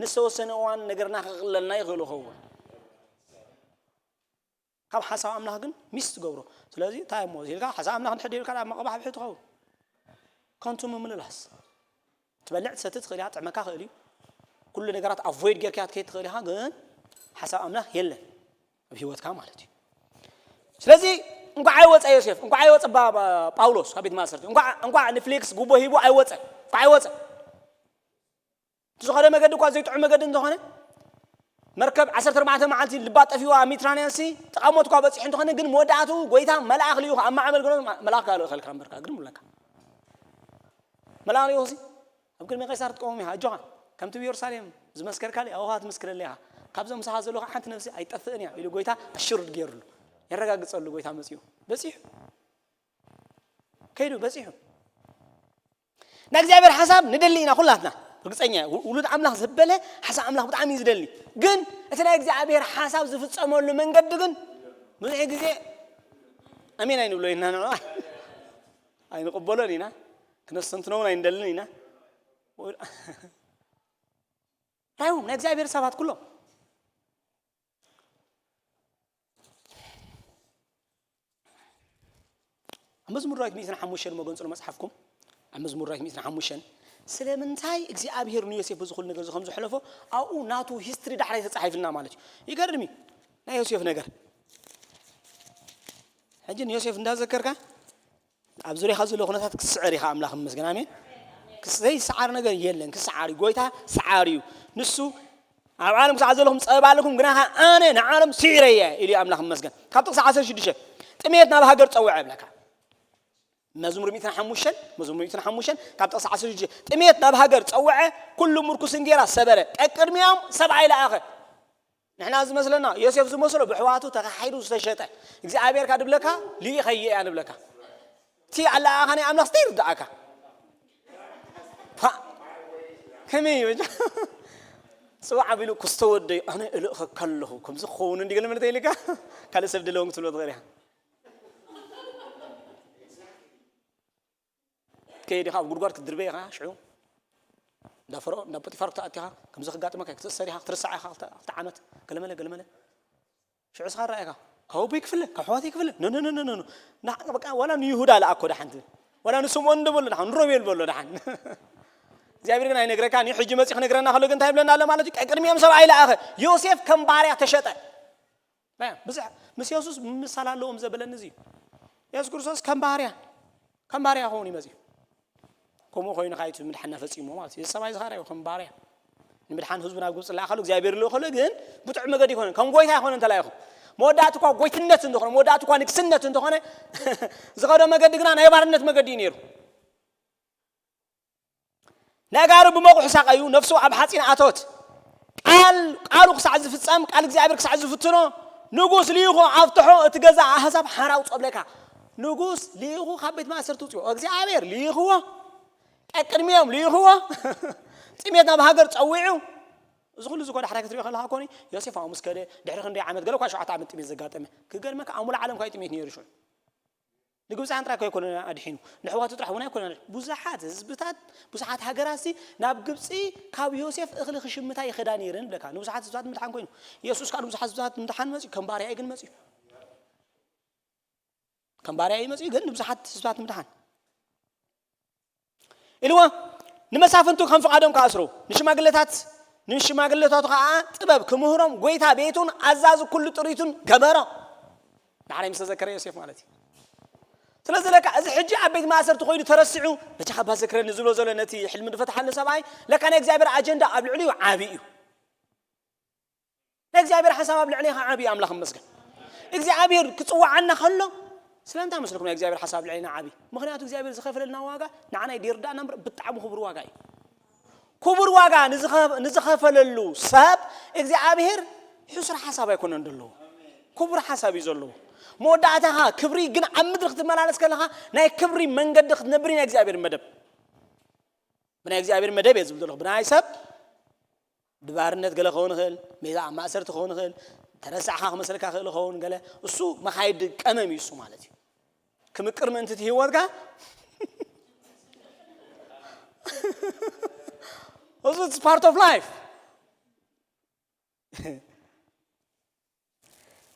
ንዝተወሰነ እዋን ነገርና ክቕለልና ይኽእሉ ይኸውን። ካብ ሓሳብ ኣምላኽ ግን ሚስ ትገብሮ። ስለዚ እንታይ እሞ ኢልካ ሓሳብ ኣምላኽ እንድሕር ደይብልካ ደኣ መቐባሕብሒ ትኸውን። ከንቱ ምምልላስ። ትበልዕ ትሰቲ ትኽእል ኢኻ፣ ጥዕመካ ይኽእል እዩ። ኩሉ ነገራት ኣቮይድ ጌርካ ክትከይድ ትኽእል ኢኻ፣ ግን ሓሳብ ኣምላኽ የለን ኣብ ህይወትካ ማለት እዩ። ስለዚ እንኳዕ ኣይወፀ ዮሴፍ፣ እንኳዕ ኣይወፀ ባ-፣ ባ-፣ ጳውሎስ ካብ ቤት ማእሰርቲ፣ እንኳዕ፣ እንኳዕ ንፍሊክስ ጉቦ ሂቡ ኣይወፀ፣ እንኳዕ ኣይወፀ። እቲ ዝኾነ መገዲ እኳ ዘይጥዑም መገዲ እንተኾነ፣ መርከብ ዓሰርተ ኣርባዕተ መዓልቲ ልባ ጠፊኡ ኣብ ሜዲትራንያን ሲ ጥቓ ሞት እኳ በፂሑ እንተኾነ፣ ግን መወዳእትኡ ጎይታ መልኣኽ ልኢኹ ኣብ ማዕበል ገሎ መልኣኽ ካልእ ኸልካ እምበርካ ግርም ብለካ። መልኣኽ ልኢኹ ሲ ኣብ ቅድሚ ቄሳር ትቀውም ኢኻ፣ ኣጆኻ ከምቲ ኣብ ኢየሩሳሌም ዝመስከርካለይ ኣብኡ ኸዓ ትምስክረለይ ኢኻ። ካብዞም ምሳኻ ዘለዉ ኸዓ ሓንቲ ነፍሲ ኣይጠፍእን እያ ኢሉ ጎይታ ኣሹርድ ገይሩሉ፣ የረጋግጸሉ ጎይታ መጺኡ። በጺሑ። ከይዱ በጺሑ። ናይ እግዚኣብሔር ሓሳብ ንደሊ ኢና ኩላትና። ርግጸኛ እየ። ው-፣ ውሉድ ኣምላኽ ዘበለ ሓሳብ ኣምላኽ ብጣዕሚ እዩ ዝደሊ። ግን እቲ ናይ እግዚኣብሔር ሓሳብ ዝፍጸመሉ መንገዲ ግን ብዙሕ ግዜ ኣሜን ኣይንብሎ ኢና ንዕኡ። ኣይንቕበሎን ኢና። ክነስተንትኖ እውን ኣይንደልን ኢና። ራዮም ናይ እግዚኣብሔር ሰባት ኩሎም። ኣብ መዝሙር ዳዊት ሚእትን ሓሙሽተን እሞ ገንጽሉ መጽሓፍኩም። ኣብ መዝሙር ዳዊት ሚእትን ሓሙሽተን ስለምንታይ እግዚኣብሔር ንዮሴፍ በዚ ኩሉ ነገር እዚ ከም ዘሕለፎ ኣብኡ ናቱ ሂስትሪ ዳሕራይ ተጻሒፍልና ማለት እዩ። ይገርም እዩ ናይ ዮሴፍ ነገር። ሕጂ ንዮሴፍ እንዳዘከርካ ኣብ ዙርያኻ ዘሎ ኩነታት ክትስዕር ኢኻ። ኣምላኽ ይመስገን። ኣሜን። ዘይሰዓር ነገር የለን። ክሰዓር እዩ። ጎይታ ሰዓር እዩ። ንሱ ኣብ ዓለም ክሳዕ ዘለኹም ጸበባ ኣለኩም፣ ግና ኸዓ ኣነ ንዓለም ስዒረያ ኢሉ እዩ ኣምላኽ ይመስገን። ካብ ጥቕሲ ዓሰርተ ሽዱሽተ ጥሜት ናብ ሃገር ጸውዐ ይብለካ። መዝሙር ሚእትን ሓሙሽተን፣ መዝሙር ሚእትን ሓሙሽተን ካብ ጥቕሲ ዓሰርተ ሽዱሽተ ጥሜት ናብ ሃገር ጸውዐ፣ ኩሉ ምርኩስ እንጌራ ሰበረ፣ ቀቅድሚኦም ሰብኣይ ለኣኸ። ንሕና ዝመስለና ዮሴፍ ዝመስሎ ብሕዋቱ ተኻሒዱ ዝተሸጠ እግዚኣብሔር ካ ድብለካ ልኢኸየ እያ ንብለካ። እቲ ኣለኣኻ ናይ ኣምላኽ ስቲ ይርድኣካ። ፓ! ከመይ እዩ? ጽዋዕ ኣቢሉ ክስተወደዩ ኣነ እልእኸካ ኣለኹ። ከምዚ ክኸውን እንዲ ገለ ማለት ኢልካ ካልእ ሰብ ድለውን ክትብሎ ትኽእል ኢኻ። ከይዲ ኢኻ ኣብ ጉድጓድ ክትድርበ ኢኻ ሽዑ እንዳ ፈርዖን እንዳ ፖጢፋር ክትኣቲ ኢኻ። ከምዚ ክጋጥመካ እዩ። ክትእሰር ኢኻ፣ ክትርሳዕ ኢኻ ክልተ ክልተ ዓመት ገለመለ ገለመለ። ሽዑ ስኻ ረኣይካ ካብ ኣቦይ ክፍለ ካብ ኣሕዋተይ ክፍለ ኖ ኖ ኖ ኖ ኖ። ንዓ በቃ ዋላ ንይሁዳ ለኣኮ ደሓን ትብል ዋላ ንስምዖን እንደ በሎ ደሓን ንሮቤል በሎ ደሓን። እግዚኣብሔር ግን ኣይነግረካን እዩ። ሕጂ መፂእ ክነግረና ከሎ ግን እንታይ ይብለና ኣሎ ማለት እዩ? ቀቅድሚኦም ሰብ ኣይለኣኸ። ዮሴፍ ከም ባርያ ተሸጠ። ብዙሕ ምስ የሱስ ምምሳል ኣለዎም ዘበለኒ እዚ እዩ። የሱስ ክርስቶስ ከም ባርያ ከም ባርያ ክኸውን እዩ መፂኡ። ከምኡ ኮይኑ ካይቱ ምድሓንና ፈፂሞ ማለት እዩ። እዚ ሰብኣይ ዝኻርያ ከም ባርያ ንምድሓን ህዝቡ ናብ ግብፂ ለኣኸሉ እግዚኣብሔር ልእኸሉ ግን ብጥዑም መገዲ ይኮነ ከም ጎይታ ይኮነ እንተላይኹ መወዳእቲ እኳ ጎይትነት እንተኾነ መወዳእቲ እኳ ንግስነት እንተኾነ ዝኸዶ መገዲ ግና ናይ ባርነት መገዲ እዩ ነይሩ። ነጋሩ ብመቑሕ ሳቐዩ፣ ነፍሱ ኣብ ሓፂን ኣተወት። ቃል ቃሉ ክሳዕ ዝፍጸም፣ ቃል እግዚኣብሔር ክሳዕ ዝፍትኖ፣ ንጉስ ልኢኹ ኣፍትሖ፣ እቲ ገዛ ኣህዛብ ሓራ ውፅኦ ብለካ። ንጉስ ልኢኹ ካብ ቤት ማእሰርቲ ውፅኦ። እግዚኣብሔር ልኢኽዎ፣ ቀቅድሚኦም ልኢኽዎ፣ ጥሜት ናብ ሃገር ጸዊዑ። እዚ ኩሉ እዚ እኮ ዳሕራይ ክትሪኦ ከለኻ ኮኒ ዮሴፍ ኣብኡ ምስ ከደ ድሕሪ ክንደይ ዓመት ገለ እኳ ሸውዓተ ዓመት ጥሜት ዘጋጠመ። ክገርመካ ኣሙሉ ዓለም እኳ እዩ ጥሜት ነይሩ ሽዑ። ንግብፃውያን ጥራይ ኣይኮነን ኣድሒኑ፣ ንሕዋቱ ጥራሕ እውን ኣይኮነን ኣድሒኑ። ብዙሓት ህዝብታት፣ ብዙሓት ሃገራት ሲ ናብ ግብፂ ካብ ዮሴፍ እኽሊ ክሽምታ ይኸዳ ነይረን ብለካ። ንብዙሓት ህዝብታት ምድሓን ኮይኑ። የሱስ ከዓ ንብዙሓት ህዝብታት ምድሓን መፅዩ፣ ከም ባርያ እዩ ግን መፅዩ። ከም ባርያ እዩ መፅዩ ግን ንብዙሓት ህዝብታት ምድሓን። ኢልዎ ንመሳፍንቱ ከም ፍቓዶም ክኣስሩ ንሽማግለታት ንሽማግለታቱ ከዓ ጥበብ ክምህሮም ጎይታ ቤቱን ኣዛዚ ኩሉ ጥሪቱን ገበሮ። ንዓናይ ምስ ተዘከረ ዮሴፍ ማለት እዩ። ስለዚ ለካ እዚ ሕጂ ኣብ ቤት ማእሰርቲ ኮይኑ ተረሲዑ በጃኻ ባዘክረኒ ዝብሎ ዘሎ ነቲ ሕልሚ ዝፈትሓሉ ሰብኣይ ለካ ናይ እግዚኣብሔር ኣጀንዳ ኣብ ልዕሊኡ ዓብዪ እዩ። ናይ እግዚኣብሔር ሓሳብ ኣብ ልዕሌኻ ዓብዪ ኣምላኽ ይመስገን። እግዚኣብሔር ክፅዋዓና ከሎ ስለምንታይ መስልኩም ናይ እግዚኣብሔር ሓሳብ ኣብ ልዕሌና ዓብዪ? ምክንያቱ እግዚኣብሔር ዝኸፈለልና ዋጋ ንዓና ይርዳእና እምበር ብጣዕሚ ክቡር ዋጋ እዩ። ክቡር ዋጋ ንዝኸ- ንዝኸፈለሉ ሰብ እግዚኣብሔር ሕሱር ሓሳብ ኣይኮነን ዘለዎ፣ ክቡር ሓሳብ እዩ ዘለዎ። መወዳእታኻ ክብሪ ግን ኣብ ምድሪ ክትመላለስ ከለኻ ናይ ክብሪ መንገዲ ክትነብር ናይ እግዚኣብሔር መደብ ብናይ እግዚኣብሔር መደብ እየ ዝብል ዘለኹ። ብናይ ሰብ ብባርነት ገለ ክኸውን ይኽእል፣ ሜዛ ኣብ ማእሰርቲ ክኸውን ይኽእል፣ ተረሳዕኻ ክመስለካ ክእል ይኸውን ገለ። እሱ መኻይድ ቀመም እዩ እሱ ማለት እዩ። ክምቅር ምእንቲ እቲ ህይወትካ እሱ it's part of life።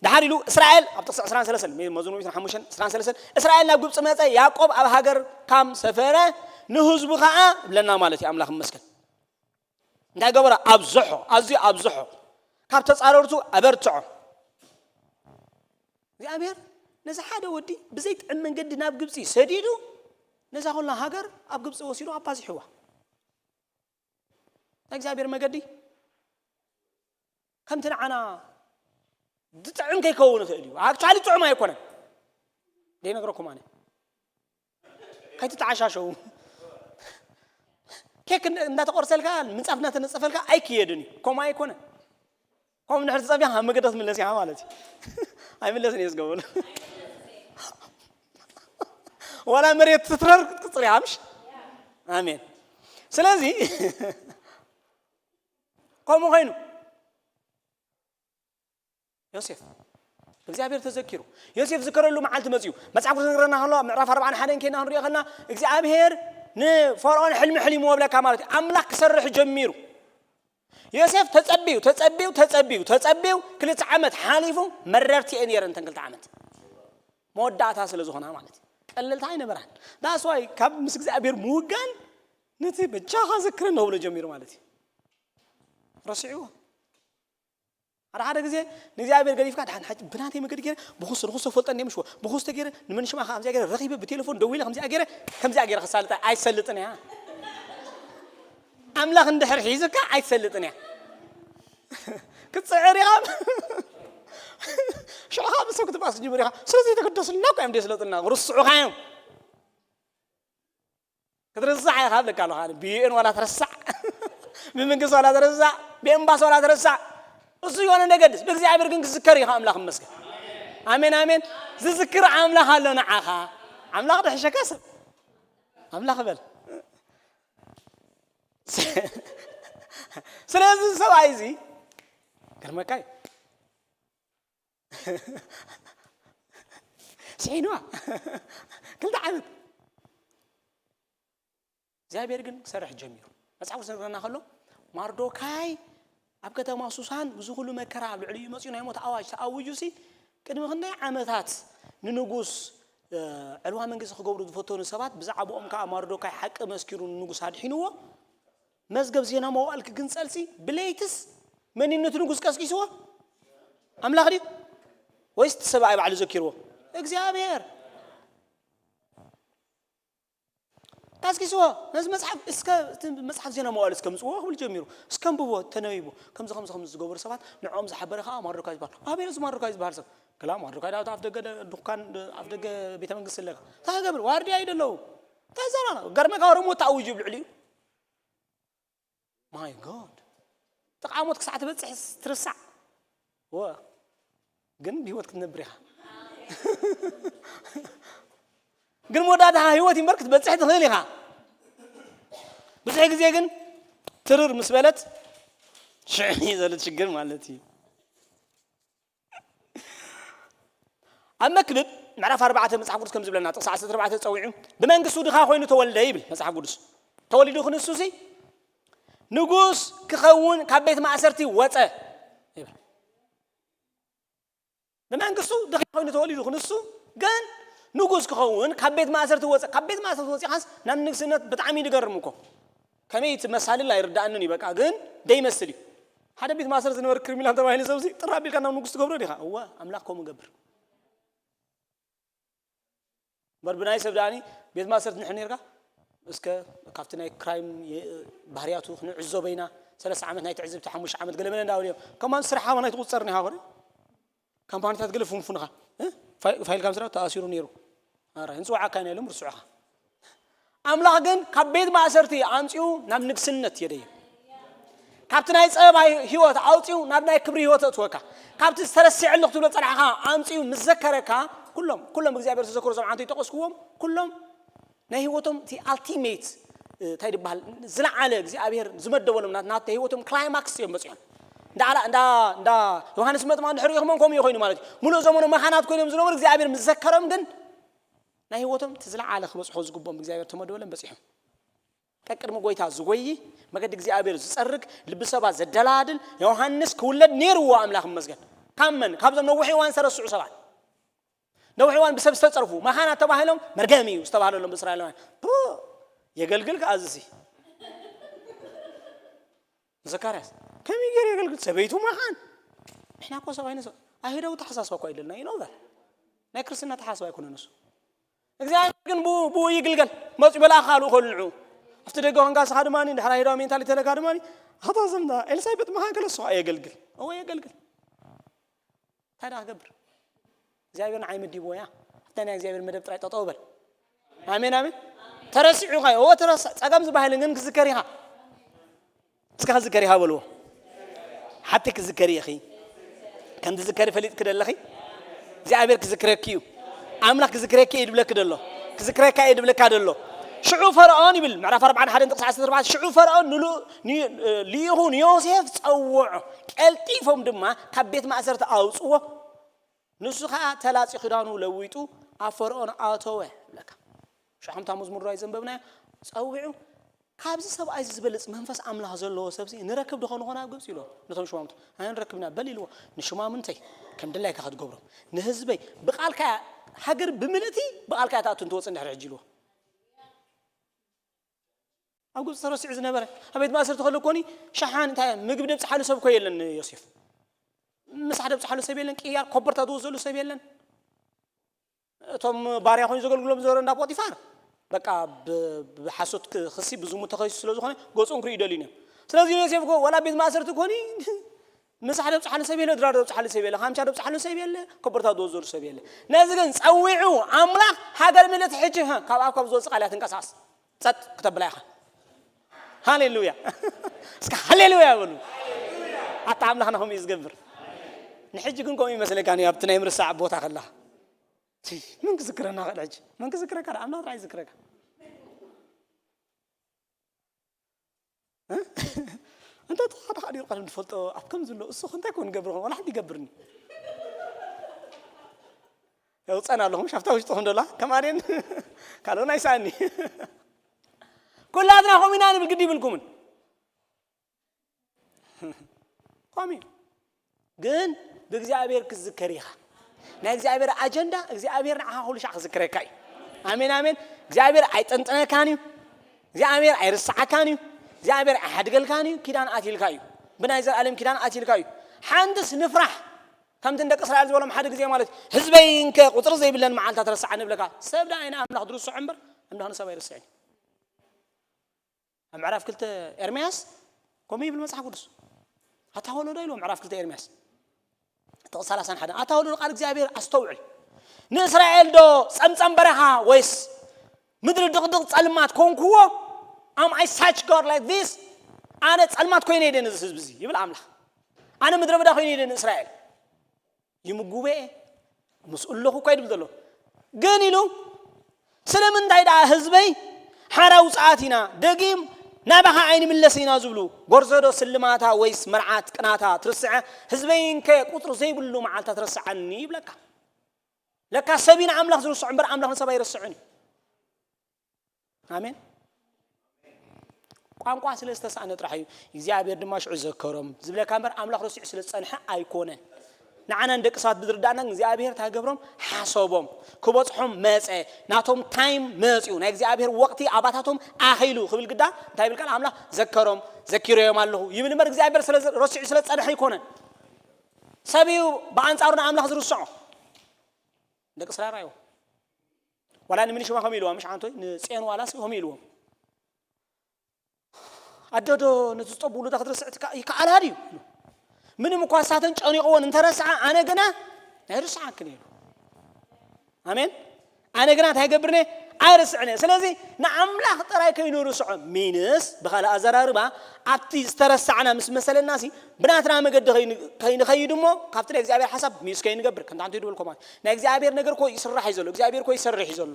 ድሓር ኢሉ እስራኤል ኣብ ጥቕሲ ዕስራን ሰለስተን መዝሙር ሚእትን ሓሙሽተን ዕስራን ሰለስተን እስራኤል ናብ ግብፂ መፀ፣ ያዕቆብ ኣብ ሃገር ካም ሰፈረ፣ ንህዝቡ ከዓ ብለና ማለት እዩ። ኣምላኽ ይመስገን። እንታይ ገበረ? ኣብዝሖ፣ ኣዝዩ ኣብዝሖ፣ ካብ ተፃረርቱ ኣበርትዖ። እግዚኣብሔር ነዚ ሓደ ወዲ ብዘይጥዕም መንገዲ ናብ ግብፂ ሰዲዱ ነዛ ኩላ ሃገር ኣብ ግብፂ ወሲዱ ኣባዚሕዋ። ናይ እግዚኣብሔር መገዲ ከምቲ ንዓና ዝጥዕም ከይከውን ይኽእል እዩ። ኣክቹዋሊ ጥዑም ኣይኮነን። ደይነግረኩም ኣነ ከይትተዓሻሸው። ኬክ እንዳ- እንዳተቆርሰልካ ምንፃፍ እንዳተነፀፈልካ ኣይክየድን እዩ። ከምኡ ኣይኮነን። ከምኡ እንድሕር ትፀብያ ኣብ መገዲ ክትምለስ ኢኻ ማለት እዩ። ኣይምለስን እየ ዝገብር። ዋላ መሬት ትትረር ክትቅፅር ኢኻ ምሽ? ኣሜን። ስለዚ ከምኡ ኮይኑ ዮሴፍ እግዚኣብሔር ተዘኪሩ ዮሴፍ ዝከረሉ መዓልቲ መፅዩ። መፅሓፍ ዝነግረና ከሎ ኣብ ምዕራፍ ኣርባዓን ሓደን ከይና ክንሪኦ ከልና እግዚኣብሔር ንፈርዖን ሕልሚ ሕሊምዎ ብለካ ማለት እዩ። ኣምላኽ ክሰርሕ ጀሚሩ። ዮሴፍ ተፀቢዩ ተፀቢዩ ተፀቢዩ ተፀቢዩ ክልተ ዓመት ሓሊፉ። መረርቲ እየ ነይረን እተን ክልተ ዓመት መወዳእታ ስለ ዝኾና ማለት እዩ። ቀለልታ ኣይነበራን። ዳስዋይ ካብ ምስ እግዚኣብሔር ምውጋን ነቲ በጃኻ ዘክረን ነብሎ ጀሚሩ ማለት እዩ። ረሲዕዎ ሓደ ሓደ ግዜ ንእግዚኣብሔር ገዲፍካ ድሓን ሓጂ ብናተይ መገዲ ገይረ ብኹስተ ንኹስተ ፈልጠ እንደ ምሽዎ ብኹስተ ገይረ ንመንሽማ ከምዚኣ ገይረ ረኺበ ብቴሌፎን ደዊለ ከምዚኣ ገይረ ከምዚኣ ገይረ ክሳልጠ ኣይሰልጥን እያ። ኣምላኽ እንድሕር ሒዙካ ኣይትሰልጥን እያ። ክትጽዕር ኢኻ። ሽዑ ኸዓ ብሰብ ክትባስ ጅምር ኢኻ። ስለዚ ተገደስልና እኮ እዮም ደስለጥና። ርስዑኻ እዮም። ክትርሳዕ ኢኻ ብለካ ኣለኻ። ብዩኤን ዋላ ትረሳዕ፣ ብመንግስቲ ዋላ ትረሳዕ፣ ብኤምባሲ ዋላ ትረሳዕ። እሱ የሆነ ነገር ደስ፣ ብእግዚኣብሔር ግን ክዝከር ኢኻ። ኣምላኽ ይመስገን። ኣሜን፣ ኣሜን። ዝዝክር ኣምላኽ ኣሎ ንዓኻ። ኣምላኽ ድሕሸካ ሰብ። ኣምላኽ በል። ስለዚ ሰብኣይ እዚ ገርመካ እዩ። ስዒንዋ። ክልተ ዓመት እግዚኣብሔር ግን ክሰርሕ ጀሚሩ። መጽሓፍ ዝነግረና ከሎ፣ ማርዶካይ ኣብ ከተማ ሱሳን ብዙ ኩሉ መከራ ኣብ ልዕሊኡ መጺኡ ናይ ሞት ኣዋጅ ተኣዊጁ ሲ፣ ቅድሚ ክንደይ ዓመታት ንንጉስ፣ እ፣ ዕልዋ መንግስቲ ክገብሩ ዝፈተኑ ሰባት ብዛዕባኦም ከኣ ማርዶካይ ሓቂ መስኪሩ ንንጉስ ኣድሒንዎ። መዝገብ ዜና መዋእል ክግንጸልሲ ብለይትስ መንነቱ ንጉስ ቀስቂስዎ ኣምላኽ ድዩ? ወይስ እቲ ሰብኣይ ባዕሉ ዘኪርዎ? እግዚኣብሔር ቀስቂስዎ። ነዚ መጽሓፍ እስከ፣ እቲ መጽሓፍ ዜና መዋእል እስከ ምጽዎ ክብል ጀሚሩ። እስከ ኣንብቦ፣ ተነቢቡ። ከምዚ፣ ከምዚ፣ ከምዚ ዝገበሩ ሰባት ንዕኦም ዝሓበረ ከኣ ማርዶካይ ዝበሃል። ኣበይ እዚ ማርዶካይ ዝበሃል ሰብ? ገላ ማርዶካይ ዳዊት ኣፍ ደገ ደ-፣ ድኳን ደ-፣ ኣፍ ደገ ቤተ መንግስቲ ኣለካ። እንታይ ክገብር? ዋርድያ እዩ ደለዉ። እንታይ ዘራና? ገርመካ ሮሞ ተኣዊጁ ብልዕሊኡ። My God። ጥቓ ሞት ክሳዕ ትበጽሕ ትርሳዕ። ወ-፣ ግን ብህይወት ክትነብር ኢኻ። ግን መወዳእታ ህይወት እምበር ክትበጽሕ ትኽእል ኢኻ። ብዙሕ ግዜ ግን ትርር ምስ በለት ሽዕ እዩ ዘሎ ሽግር ማለት እዩ። ኣብ መክብብ ምዕራፍ ኣርባዕተ መጽሓፍ ቅዱስ ከም ዝብለና ጥቕሲ ዓሰርተ ኣርባዕተ ጸዊዑ፣ "ብመንግስቱ ድኻ ኮይኑ ተወልደ" ይብል መጽሓፍ ቅዱስ። ተወሊዱ ክንሱ ሲ ንጉስ ክኸውን ካብ ቤት ማእሰርቲ ወጸ ይብል። ብመንግስቱ ድኻ ኮይኑ ተወሊዱ ክንሱ ግን ንጉስ ክኸውን ካብ ቤት ማእሰርቲ ወጸ። ካብ ቤት ማእሰርቲ ወጺኻስ ናብ ንግስነት ብጣዕሚ እዩ ዝገርም እኮ። ከመይ እቲ መሳልል ኣይርዳእንን እዩ፣ በቃ ግን ደይመስል እዩ። ሓደ ቤት ማእሰርቲ ዝነበረ ክሪሚናል ተባሂሉ ሰብዚ ጥራ ኣቢልካ ናብ ንጉስ ትገብሮ ዲኻ? እወ፣ ኣምላኽ ከምኡ ይገብር። እምበር ብናይ ሰብ ደኣኒ ቤት ማእሰርቲ ንሕን ኔርካ፣ እስከ ካብቲ ናይ ክራይም የ-፣ ባህርያቱ ክንዕዘቦ ኢና። ሰለስተ ዓመት ናይ ትዕዝብቲ፣ ሓሙሽተ ዓመት ገለ መለ እንዳበሉ እዮም። ከማን ስራሕ ሃባ ናይ ትቁጸር ኒኻ ኮነ። ካምፓኒታት ገለ ፍንፉንኻ፣ እ? ፋይ-፣ ፋይል ካብ ስራሕ ተኣሲሩ ነይሩ። ኣረ፣ እንጽውዓካ ኢና ኢሎም ርስዑኻ። ኣምላኽ ግን ካብ ቤት ማእሰርቲ ኣምጺኡ ናብ ንግስነት የደየ። ካብቲ ናይ ጸበባ ህይወት ኣውጺኡ ናብ ናይ ክብሪ ህይወት ኣእትወካ። ካብቲ ዝተረስዐሉ ክትብሎ ጸናሕካ ኣምጺኡ ምስ ዘከረካ፣ ኩሎም፣ ኩሎም እግዚኣብሔር ዝተዘከሩ እዞም ዓንቶ ይጠቀስክዎም፣ ኩሎም ናይ ህይወቶም እቲ ኣልቲሜት፣ እ፣ እንታይ ድበሃል፣ ዝለዓለ እግዚኣብሔር ዝመደበሎም ናት-፣ ናተ ህይወቶም ክላይማክስ እዮም በጺሖም። እንዳ ዓላ-፣ እንዳ፣ እንዳ ዮሃንስ መጥምቕ እንድሕር ኢኹሞም ከምኡ እዩ ኮይኑ ማለት እዩ። ሙሉእ ዘመኖም መኻናት ኮይኖም ዝነበሩ እግዚኣብሔር ምስ ዘከሮም ግን ናይ ህይወቶም እቲ ዝለዓለ ክበጽሖ ዝግብኦም እግዚኣብሔር ተመደበሎም በጺሖም። ቀቅድሚ ጎይታ ዝጎይ፣ መገዲ እግዚኣብሔር ዝጸርግ፣ ልቢ ሰባት ዘደላድል ዮሃንስ ክውለድ ነይርዎ። ኣምላኽ ይመስገን። ካብ መን? ካብዞም ነዊሕ እዋን ዝተረስዑ ሰባት። ነዊሕ እዋን ብሰብ ዝተጸርፉ መኻናት ተባሂሎም መርገም እዩ ዝተባህለሎም ብእስራኤላውያን። ፑ! የገልግል ከኣ እዚ ሲ። ዘካርያስ ከመይ ገይሩ የገልግል? ሰበይቱ መኻን። ንሕና እኮ ሰብኣይ ንሰብ-፣ ኣይሁዳዊ ተሓሳስባ እኮ ኣይደልና፣ you know that። ናይ ክርስትና ተሓሳስባ ኣይኮነን እሱ። እግዚኣብሔር ግን ብኡ፣ ብኡ ይግልገል። መጺኡ መልኣኽ ካልኡ ከልዑ። ኣብቲ ደገ ኮንካ ንስኻ ድማ፣ ድሕሪ ኣይሁዳዊ ሜንታሊቲ ኣለካ ድማ፣ ኣታ ዘምታ ኤልሳቤጥ መኻን ከለሱ የገልግል። እወ የገልግል። እንታይ ደኣ ክገብር? እግዚኣብሔር ንዓይ መዲብዎ እያ። ኣብታ ናይ እግዚኣብሔር መደብ ጥራይ ጠጠው በል። ኣሜን፣ ኣሜን። ተረሲዑ ኸ? እወ፣ ተረሳ-፣ ጸገም ዝበሃል ግን ክዝከር ኢኻ። እስከ ክዝከር ኢኻ በልዎ። ሓቲ ክዝከር ኢኺ። ከም ትዝከሪ ፈሊጥኪ ደለኺ? እግዚኣብሔር ክዝክረኪ እዩ። ኣምላኽ ክዝክረኪ እዩ ድብለኪ ደሎ። ክዝክረካ እዩ ድብለካ ደሎ። ሽዑ ፈርዖን ይብል፣ ምዕራፍ ኣርባዓን ሓደን ጥቕሲ ዓሰርተ ኣርባዕተ፣ ሽዑ ፈርዖን ንሉ-፣ ን-፣ ልኢኹ ንዮሴፍ ጸውዖ። ቀልጢፎም ድማ ካብ ቤት ማእሰርቲ ኣውጽዎ። ንሱ ኸኣ ተላጺ ክዳኑ ለዊጡ ኣብ ፈርዖን ኣተወ ይብለካ። ሽሓምታ መዝሙር ዶ ኣይዘንበብናዮ? ጸዊዑ፣ "ካብዚ ሰብኣይ እዚ ዝበልጽ መንፈስ ኣምላኽ ዘለዎ ሰብሲ ንረክብ ዶ ኾንኾን ኣብ ግብጺ?" ኢልዎ ነቶም ሽማምንቱ። "ኣይንረክብና በል" ኢልዎ። "ንሽማምንተይ ከም ድላይካ ክትገብሮም፣ ንህዝበይ ብቓልካ እያ፣ ሃገር ብምልእቲ ብቓልካ እያ ትኣቱ እንትወጽእ እንድሕር ሕጂ" ኢልዎ። ኣብ ግብጺ ተረሲዑ ዝነበረ፣ ኣብ ቤት ማእሰርቲ ከሎ ኮኒ ሸሓኒ እንታይ ምግቢ ደብጽሓሉ ሰብ እኮ የለን። ዮሴፍ ምሳሕ ደብጽሓሉ ሰብ የለን። ቅያር ኮበርታ ዝወዘሉ ሰብ የለን። እቶም ባርያ ኮይኑ ዘገልግሎም ዝነበረ እንዳ ፖጢፋር በቃ ብ- ብሓሶት ክ- ክሲ ብዝሙት ተኸሲሱ ስለ ዝኾነ ገፁን ክርእዩ ደልዩ እዮም። ስለዚ ዮሴፍ እኮ ዋላ ቤት ማእሰርቲ ኮኒ ምሳሕ ደብፅሓሉ ሰብ የለ፣ ድራር ደብፅሓሉ ሰብ የለ፣ ካምቻ ደብፅሓሉ ሰብ የለ፣ ኮበርታ ዝወዘሩ ሰብ የለ። ነዚ ግን ፀዊዑ ኣምላኽ ሃገር ምልእቲ ሕጂ ሀ፣ ካብ ኣብ ካብ ዝወፅእ ቃል እያ ትንቀሳቐስ። ጸጥ ክተብላ ኢኻ። ሃሌሉያ። እስከ ሃሌሉያ በሉ። ኣታ ኣምላኽና ከምኡ እዩ ዝገብር። ንሕጂ ግን ከምኡ ይመስለካ ኣብቲ ናይ ምርሳዕ ቦታ ከለኻ። ሲ፣ መን ክዝክረና ክእል ሕጂ? መን ክዝክረካ? ኣምላኽ ጥራይ ይዝክረካ። እ? እንተ እቲ ሓደ ሓደ ቃል ንፈልጦ ኣብ ከም ዘሎ እሱ እንታይ ኮን ገብር ኾን ወላ ሓንቲ ይገብርኒ። የውፀን ኣለኹም ሻፍታ ውሽጥኹም ደላ ከማኔን ካልኦ ናይ ሳኒ ኩላትና ከምኡ ኢና ንብል ግዲ ይብልኩምን ከምኡ እዩ። ግን ብእግዚኣብሔር ክዝከር ኢኻ። ናይ እግዚኣብሔር ኣጀንዳ እግዚኣብሔር ንዓኻ ኩሉ ሻዕ ክዝክረካ እዩ። ኣሜን ኣሜን። እግዚኣብሔር ኣይጠንጥነካን እዩ። እግዚኣብሔር ኣይርስዓካን እዩ። እግዚኣብሔር ኣይሓድገልካን እዩ። ኪዳን ኣትልካ እዩ። ብናይ ዘላለም ኪዳን ኣትልካ እዩ። ሓንትስ ንፍራሕ። ከምቲ ንደቂ እስራኤል ዝበሎም ሓደ ግዜ ማለት ህዝበይ እንከ ቁፅሪ ዘይብለን መዓልታት ረስዓ ንብለካ። ሰብ ደኣ ኣይነ ኣምላኽ ዝርስዖ እምበር ኣምላኽ ንሰብ ኣይርስዕን እዩ። ኣብ ምዕራፍ ክልተ ኤርምያስ ከምኡ ይብል መጽሓፍ ቅዱስ። ኣታ ወለዶ ኢልዎ ምዕራፍ ክልተ ኤርምያስ ጥቕሲ ሰላሳን ሓደን ኣታ ወለዶ ቃል እግዚኣብሔር ኣስተውዕል። ንእስራኤል ዶ ጸምጸም በረኻ ወይስ ምድሪ ድቕድቕ ጸልማት ኮንክዎ? Am I such God like this? ኣነ ጸልማት ኮይነ ይደ ነዚ ህዝቢ እዚ ይብል ኣምላኽ። ኣነ ምድረ በዳ ኮይነ ይደ ንእስራኤል ይምጉበ እየ ምስኡ ኣለኹ እኳ ይድብል ዘሎ ግን ኢሉ ስለምንታይ ደኣ ህዝበይ ሓራ ውፅኣት ኢና ደጊም ናባኻ ኣይንምለስ ኢና ዝብሉ ጎርዘዶ ስልማታ ወይስ መርዓት ቅናታ ትርስዐ ህዝበይ እንከ ቁፅሪ ዘይብሉ መዓልታ ትረስዓኒ ይብለካ ለካ ሰብ ኢና ኣምላኽ ዝርስዖ እምበር ኣምላኽ ንሰብ ኣይርስዕን እዩ ኣሜን። ቋንቋ ስለ ዝተሳእነ ጥራሕ እዩ እግዚኣብሔር ድማ ሽዑ ዘከሮም ዝብለካ እምበር ኣምላኽ ረሲዑ ስለ ዝጸንሐ ኣይኮነን። ንዓና ንደቂ ሰባት ብዝርዳእና እግዚኣብሔር እንታይ ገብሮም ሓሰቦም ክበጽሖም መጸ ናቶም ታይም መጽኡ ናይ እግዚኣብሔር ወቕቲ ኣባታቶም ኣኺሉ ክብል ግዳ እንታይ ብል ቃል ኣምላኽ ዘከሮም ዘኪረዮም ኣለኹ ይብል እምበር እግዚኣብሔር ረሲዑ ስለ ዝጸንሐ ኣይኮነን። ሰብ እዩ ብኣንጻሩ ንኣምላኽ ዝርስዖ ደቂ እስራኤል ራእይዎ ዋላ ንምንሽማ ከም ኢልዎም ምሽ ሓንቶይ ንፅዮን ዋላስ ከም ኢልዎም ኣደዶ ነቲ ዝጠብሉ ዳ ክትርስዕ ይከኣላ ድዩ ምንም እኳ ሳተን ጨኒቕዎን እንተረስዓ ኣነ ግና ኣይርስዓክን ኢሉ ኣሜን ኣነ ግና እንታይ ገብርነ ኣይርስዕነ ስለዚ ንኣምላኽ ጥራይ ከይንርስዖ ሚንስ ብኻልእ ኣዘራርባ ኣብቲ ዝተረሳዕና ምስ መሰለና ሲ ብናትና መገዲ ከይንኸይድ እሞ ካብቲ ናይ እግዚኣብሔር ሓሳብ ሚስ ከይንገብር ከምታ ሓንቲ ድበልኮ ማለት ናይ እግዚኣብሔር ነገር ኮ ይስራሕ እዩ ዘሎ እግዚኣብሔር ኮ ይሰርሕ እዩ ዘሎ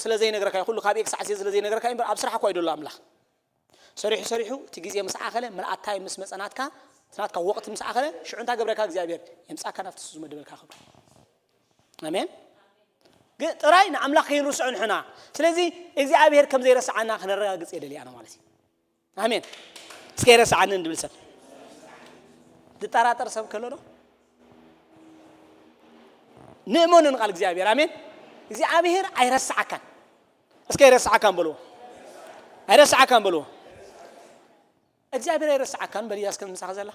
ስለ ዘይነግረካ ኩሉ ካብ ኤክስ ዓስየ ስለ ዘይነግረካ እምበር ኣብ ስራሕ እኳ ይደሎ ኣምላኽ ሰሪሑ ሰሪሑ እቲ ግዜ ምስ ኣኸለ ምልኣታይ ምስ መፀ ናትካ ናትካ ወቕቲ ምስ ኣኸለ ሽዑ እንታይ ገብረካ እግዚኣብሔር የምፃካ ናብቲ ዝመደበልካ ክብሪ ኣሜን ግን ጥራይ ንኣምላኽ ከይንርስዖ ንሕና ስለዚ እግዚኣብሔር ከም ዘይረስዓና ክነረጋግፅ የደልያና ማለት እዩ ኣሜን እስከ ይረስዓኒ እንድብል ሰብ ዝጠራጠር ሰብ ከሎ ዶ ንእመኑ ንቃል እግዚኣብሔር ኣሜን እግዚኣብሔር ኣይረስዓካን እስከ ኣይረስዓካን በልዎ ኣይረስዓካን በልዎ እግዚኣብሔር ኣይረስዓካን በልያ እስከ ምሳኻ ዘላ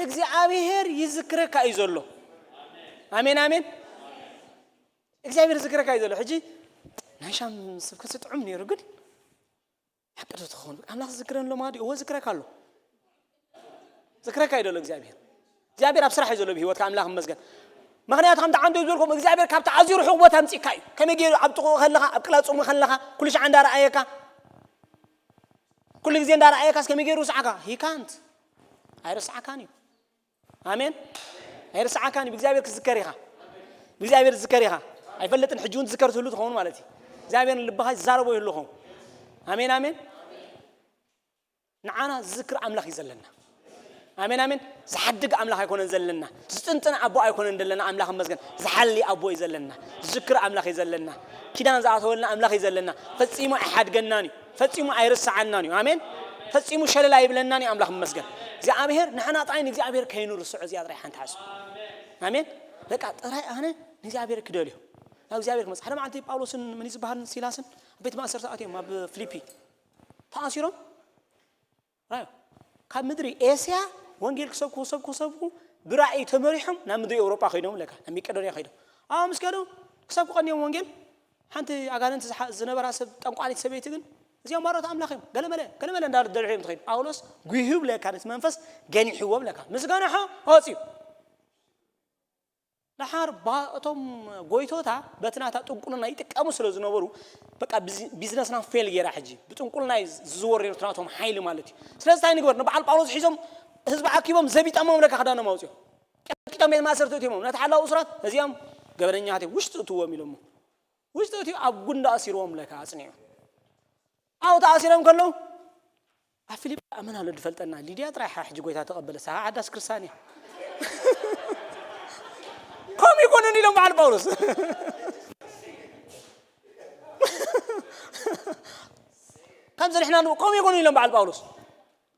እግዚኣብሔር ይዝክረካ እዩ ዘሎ ኣሜን ኣሜን እግዚኣብሔር ዝክረካ እዩ ዘሎ ሕጂ ናይ ሻም ስብከት ጥዑም ነይሩ ግን ሓቂ ዶ ትኸውን ኣምላኽ ዝክረን ሎማ ድዩ እወ ዝክረካ ኣሎ ዝክረካ እዩ ዘሎ እግዚኣብሔር እግዚኣብሔር ኣብ ስራሕ እዩ ዘሎ ብህይወትካ ኣምላኽ መስገን ምክንያቱ ከምቲ ዓንዶ ዝበልኩም እግዚኣብሔር ካብቲ ኣዝዩ ርሑቕ ቦታ ኣምፅእካ እዩ ከመይ ገይሩ ኣብ ጥቕኡ ከለኻ ኣብ ቅላፅሙ ከለኻ ኩሉ ሻዕ እንዳረኣየካ ኩሉ ግዜ እንዳረኣየካስ ከመይ ገይሩ ርስዓካ ሂካንት ኣይርስዓካን እዩ ኣሜን ኣይርስዓካን ብእግዚኣብሔር ክትዝከር ኢኻ ብእግዚኣብሔር ትዝከር ኢኻ ኣይፈልጥን ሕጂ እውን ትዝከር ትህሉ ትኸውን ማለት እዩ እግዚኣብሔር ልብኻ ይዛረቦ ይህሉ ኸውን ኣሜን ኣሜን ንዓና ዝዝክር ኣምላኽ እዩ ዘለና ኣሜን ኣሜን ዝሓድግ ኣምላኽ ኣይኮነን ዘለና ዝጥንጥን ኣቦ ኣይኮነን ዘለና ኣምላኽ መስገን ዝሓሊ ኣቦ እዩ ዘለና ዝዝክር ኣምላኽ እዩ ዘለና ኪዳን ዝኣተወልና ኣምላኽ እዩ ዘለና ፈጺሙ ኣይሓድገናን እዩ ፈጺሙ ኣይርስዓናን እዩ ኣሜን ፈጺሙ ሸለል ኣይብለናን እዩ ኣምላኽ መስገን እግዚኣብሔር ንሕና ጥራይ ንእግዚኣብሔር ከይንርስዖ እዚኣ ጥራይ ሓንቲ ሓሱ ኣሜን በቃ ጥራይ ኣነ ንእግዚኣብሔር ክደልዮ ናብ እግዚኣብሔር ክመጽእ ሓደ መዓልቲ ጳውሎስን መን ዝበሃል ሲላስን ኣብ ቤት ማእሰርቲ ኣትዮም ኣብ ፊሊፒ ተኣሲሮም ራዮ ካብ ምድሪ ኤስያ ወንጌል ክሰብኩ ክሰብኩ ክሰብኩ ብራእይ ተመሪሖም ናብ ምድሪ ኤውሮጳ ከይዶም ኣለካ፣ ናብ መቄዶንያ ከይዶም። ኣብ ምስ ከዱ ክሳብ ክቐንዮም ወንጌል፣ ሓንቲ ኣጋንንቲ ዝሓ- ዝነበራ ሰብ፣ ጠንቋሊት ሰበይቲ ግን፣ እዚኦም ባሮት ኣምላኽ እዮም፣ ገለመለ ገለመለ እንዳደርሑ እዮም ትኸይዱ። ጳውሎስ ጉሂቡ ለካ ነቲ መንፈስ፣ ገኒሕዎ ለካ፣ ምስ ገነሖ ወፂኡ። ደሓር ባ- እቶም ጎይቶታ በቲ ናታ ጥንቁልና ይጥቀሙ ስለ ዝነበሩ፣ በቃ ቢዝ- ቢዝነስና ፌል ገይራ ሕጂ። ብጥንቁልና እዩ ዝዝወር ነይሩ እቲ ናቶም ሓይሊ ማለት እዩ። ስለዚ እንታይ ንግበር? ንበዓል ጳውሎስ ሒዞም ህዝቢ ኣኪቦም ዘቢጠሞም ለካ ክዳኖም ኣውፅኦም። ቀጥቂጦም ቤት ማእሰርቲ እትዮሞም። ነቲ ሓላው እሱራት እዚኦም ገበነኛታት እዮም፣ ውሽጢ እትዎም ኢሎሞ። ውሽጢ እትዩ ኣብ ጉንዳ ኣሲርዎም ለካ ኣፅኒዑ። ኣብኡ ተኣሲሮም ከለዉ ኣብ ፊልጵ ኣመን ኣሎ ዝፈልጠና፣ ሊድያ ጥራይ ሓ- ሕጂ ጎይታ ተቐበለ፣ ሰሓ ዓዳስ ክርስቲያን እያ። ከምኡ ይኮኑን ኢሎም በዓል ጳውሎስ። ከምዚ ንሕና ንብሎ፣ ከምኡ ይኮኑ ኢሎም በዓል ጳውሎስ።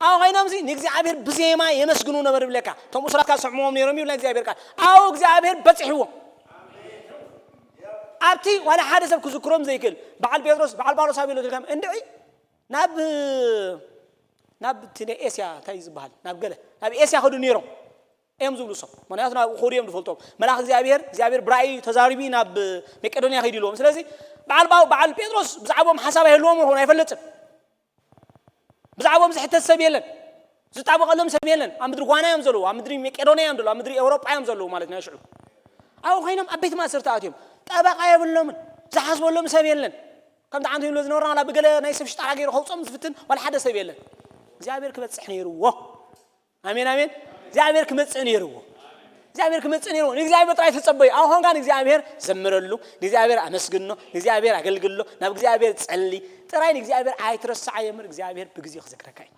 ኣብ ኮይኖም ሲ ንእግዚኣብሔር ብዜማ የመስግኑ ነበር ይብለካ። እቶም እሱራት ካብ ሰምዎም ነይሮም ይብላ እግዚኣብሔር ቃል። ኣብ እግዚኣብሔር በፂሕዎም። ኣብቲ ዋላ ሓደ ሰብ ክዝክሮም ዘይክእል በዓል ጴጥሮስ፣ በዓል ጳውሎስ ኣብ ኢሎ ትልካም እንድዒ ናብ ናብ እቲ ናይ ኤስያ እንታይ እዩ ዝበሃል፣ ናብ ገለ ናብ ኤስያ ከዱ ነይሮም እዮም ዝብሉ እሶም። ምክንያቱ ናብ ኩሩ እዮም ዝፈልጦም። መልኣኽ እግዚኣብሔር እግዚኣብሔር ብራእይ ተዛሪቢ ናብ መቄዶንያ ከይዱ ኢልዎም። ስለዚ በዓል ጳው- በዓል ጴጥሮስ ብዛዕባኦም ሓሳብ ኣይህልዎም ይኸውን ኣይፈልጥን። ብዛዕባኦም ዝሕተት ሰብ የለን፣ ዝጣበቐሎም ሰብ የለን። ኣብ ምድሪ ጓና እዮም ዘለዉ፣ ኣብ ምድሪ መቄዶንያ እዮም ዘለዉ፣ ኣብ ምድሪ ኤውሮጳ እዮም ዘለዉ ማለት ናይ ሽዑ። ኣብኡ ኮይኖም ኣብ ቤት ማእሰርቲ ኣትዮም፣ ጠበቓ የብሎምን፣ ዝሓስበሎም ሰብ የለን። ከምቲ ዓንቱ ይብሎ ዝነበርና ዋላ ብገለ ናይ ሰብ ሽጣራ ገይሩ ከውፅኦም ዝፍትን ዋላ ሓደ ሰብ የለን። እግዚኣብሔር ክበፅሕ ነይርዎ። ኣሜን ኣሜን። እግዚኣብሔር ክመፅእ ነይርዎ። እግዚኣብሔር ክመፅእ ነይርዎ። ንእግዚኣብሔር ጥራይ ተፀበዩ። ኣብ ኾንካ ንእግዚኣብሔር ዘምረሉ፣ ንእግዚኣብሔር ኣመስግኖ፣ ንእግዚኣብሔር ኣገልግሎ፣ ናብ እግዚኣብሔር ጸሊ። ጥራይ ንእግዚኣብሔር ኣይትረስዓዮ እምበር እግዚኣብሔር ብግዜኡ ክዝክረካ እዩ።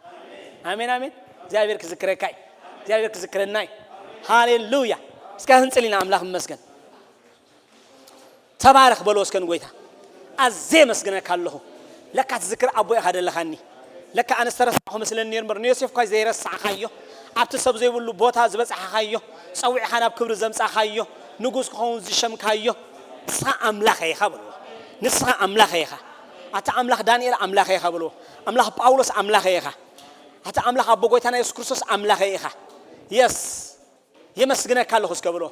ኣሜን ኣሜን። እግዚኣብሔር ክዝክረካ እዩ። እግዚኣብሔር ክዝክረና እዩ። ሃሌሉያ። እስከ ክንጽል ኢና። ኣምላኽ ይመስገን። ተባረኽ በሎ እስከ ንጎይታ። ኣዜ መስግነካ ኣለኹ። ለካ ትዝክር ኣቦ ኢኻ ደለኻኒ። ለካ ኣነ ዝተረሳዕኹ መስለኒ ነይሩ እምበር ንዮሴፍ እኳ ዘይረሳዕኻዮ፣ ኣብቲ ሰብ ዘይብሉ ቦታ ዝበጻሕኻዮ፣ ጸዊዕኻ ናብ ክብሪ ዘምጻኻዮ፣ ንጉስ ክኸውን ዝሸምካዮ፣ ንስኻ ኣምላኸ ኢኻ በልዎ። ንስኻ ኣምላኸ ኢኻ። ኣታ ኣምላኽ ዳንኤል ኣምላኸ ኢኻ በልዎ። ኣምላኽ ጳውሎስ ኣምላኸ ኢኻ። ኣታ ኣምላኽ ኣቦ ጎይታና የሱስ ክርስቶስ ኣምላኸ ኢኻ። የስ። የመስግነካ ኣለኹ እስከ ብሎ።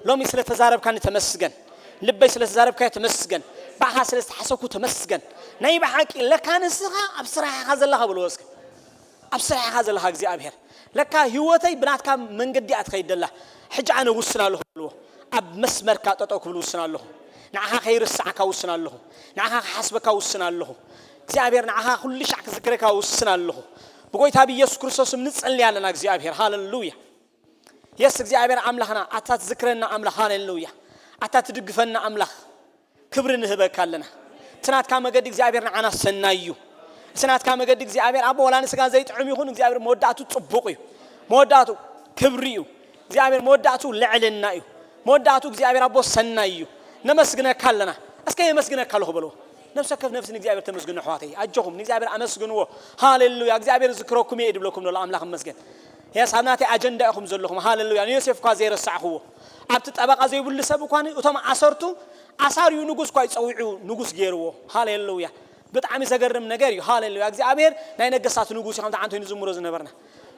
ሎሚ ስለ ተዛረብካኒ ተመስገን። ልበይ ስለ ተዛረብካዮ ተመስገን። ብኣኻ ስለ ዝተሓሰብኩ ተመስገን። ናይ ብሓቂ ለካ ንስኻ ኣብ ስራሕ ኢኻ ዘለኻ ብልዎ እስከ። ኣብ ስራሕ ኢኻ ዘለኻ እግዚኣብሔር። ለካ ህይወተይ ብናትካ መንገዲ እያ ትኸይድ ዘላ። ሕጂ ኣነ ውስን ኣለኹ ብልዎ። ኣብ መስመርካ ጠጠው ክብል ውስን ኣለኹ። ንዓኻ ከይርስዓካ ውስን ኣለኹ። ንዓኻ ክሓስበካ ውስን ኣለኹ። እግዚኣብሔር ንዓኻ ኩሉ ሻዕ ክዝክረካ ውስን ኣለኹ። ብጎይታ ብኢየሱስ ክርስቶስ ስም ንጸሊ ኣለና እግዚኣብሔር። ሃሌሉያ። የስ እግዚኣብሔር ኣምላኽና፣ ኣታ ትዝክረና ኣምላኽ፣ ሃሌሉያ። ኣታ ትድግፈና ኣምላኽ፣ ክብሪ ንህበካ ኣለና። እቲ ናትካ መገዲ እግዚኣብሔር ንዓና ሰናይ እዩ። እቲ ናትካ መገዲ እግዚኣብሔር ኣቦ፣ ዋላ ንስጋ ዘይጥዕም ይኹን እግዚኣብሔር መወዳእቱ ጽቡቕ እዩ። መወዳእቱ ክብሪ እዩ። እግዚኣብሔር መወዳእቱ ልዕልና እዩ። መወዳእቱ እግዚኣብሔር ኣቦ ሰናይ እዩ። ነመስግነካ ኣለና። እስከ የመስግነካ ኣለኹ በልዎ። ነፍሲ ወከፍ ነፍሲ ንእግዚኣብሔር ተመስግኑ ኣሕዋተይ። ኣጆኹም ንእግዚኣብሔር ኣመስግንዎ። ሃሌሉያ። እግዚኣብሔር ዝክረኩም እየ ድብለኩም ዘሎ ኣምላኽ ይመስገን። የስ ኣብ ናተይ ኣጀንዳ ኢኹም ዘለኹም። ሃሌሉያ። ንዮሴፍ እኳ ዘይረሳዕኽዎ። ኣብቲ ጠበቓ ዘይብሉ ሰብ እኳ እቶም ዓሰርቱ ኣሳርዩ ንጉስ እኳ ይጸዊዑ ንጉስ ገይርዎ። ሃሌሉያ። ብጣዕሚ ዘገርም ነገር እዩ። ሃሌሉያ። እግዚኣብሔር ናይ ነገስታት ንጉስ እዩ። ከምቲ ዓንቶ ንዝምሮ ዝነበርና።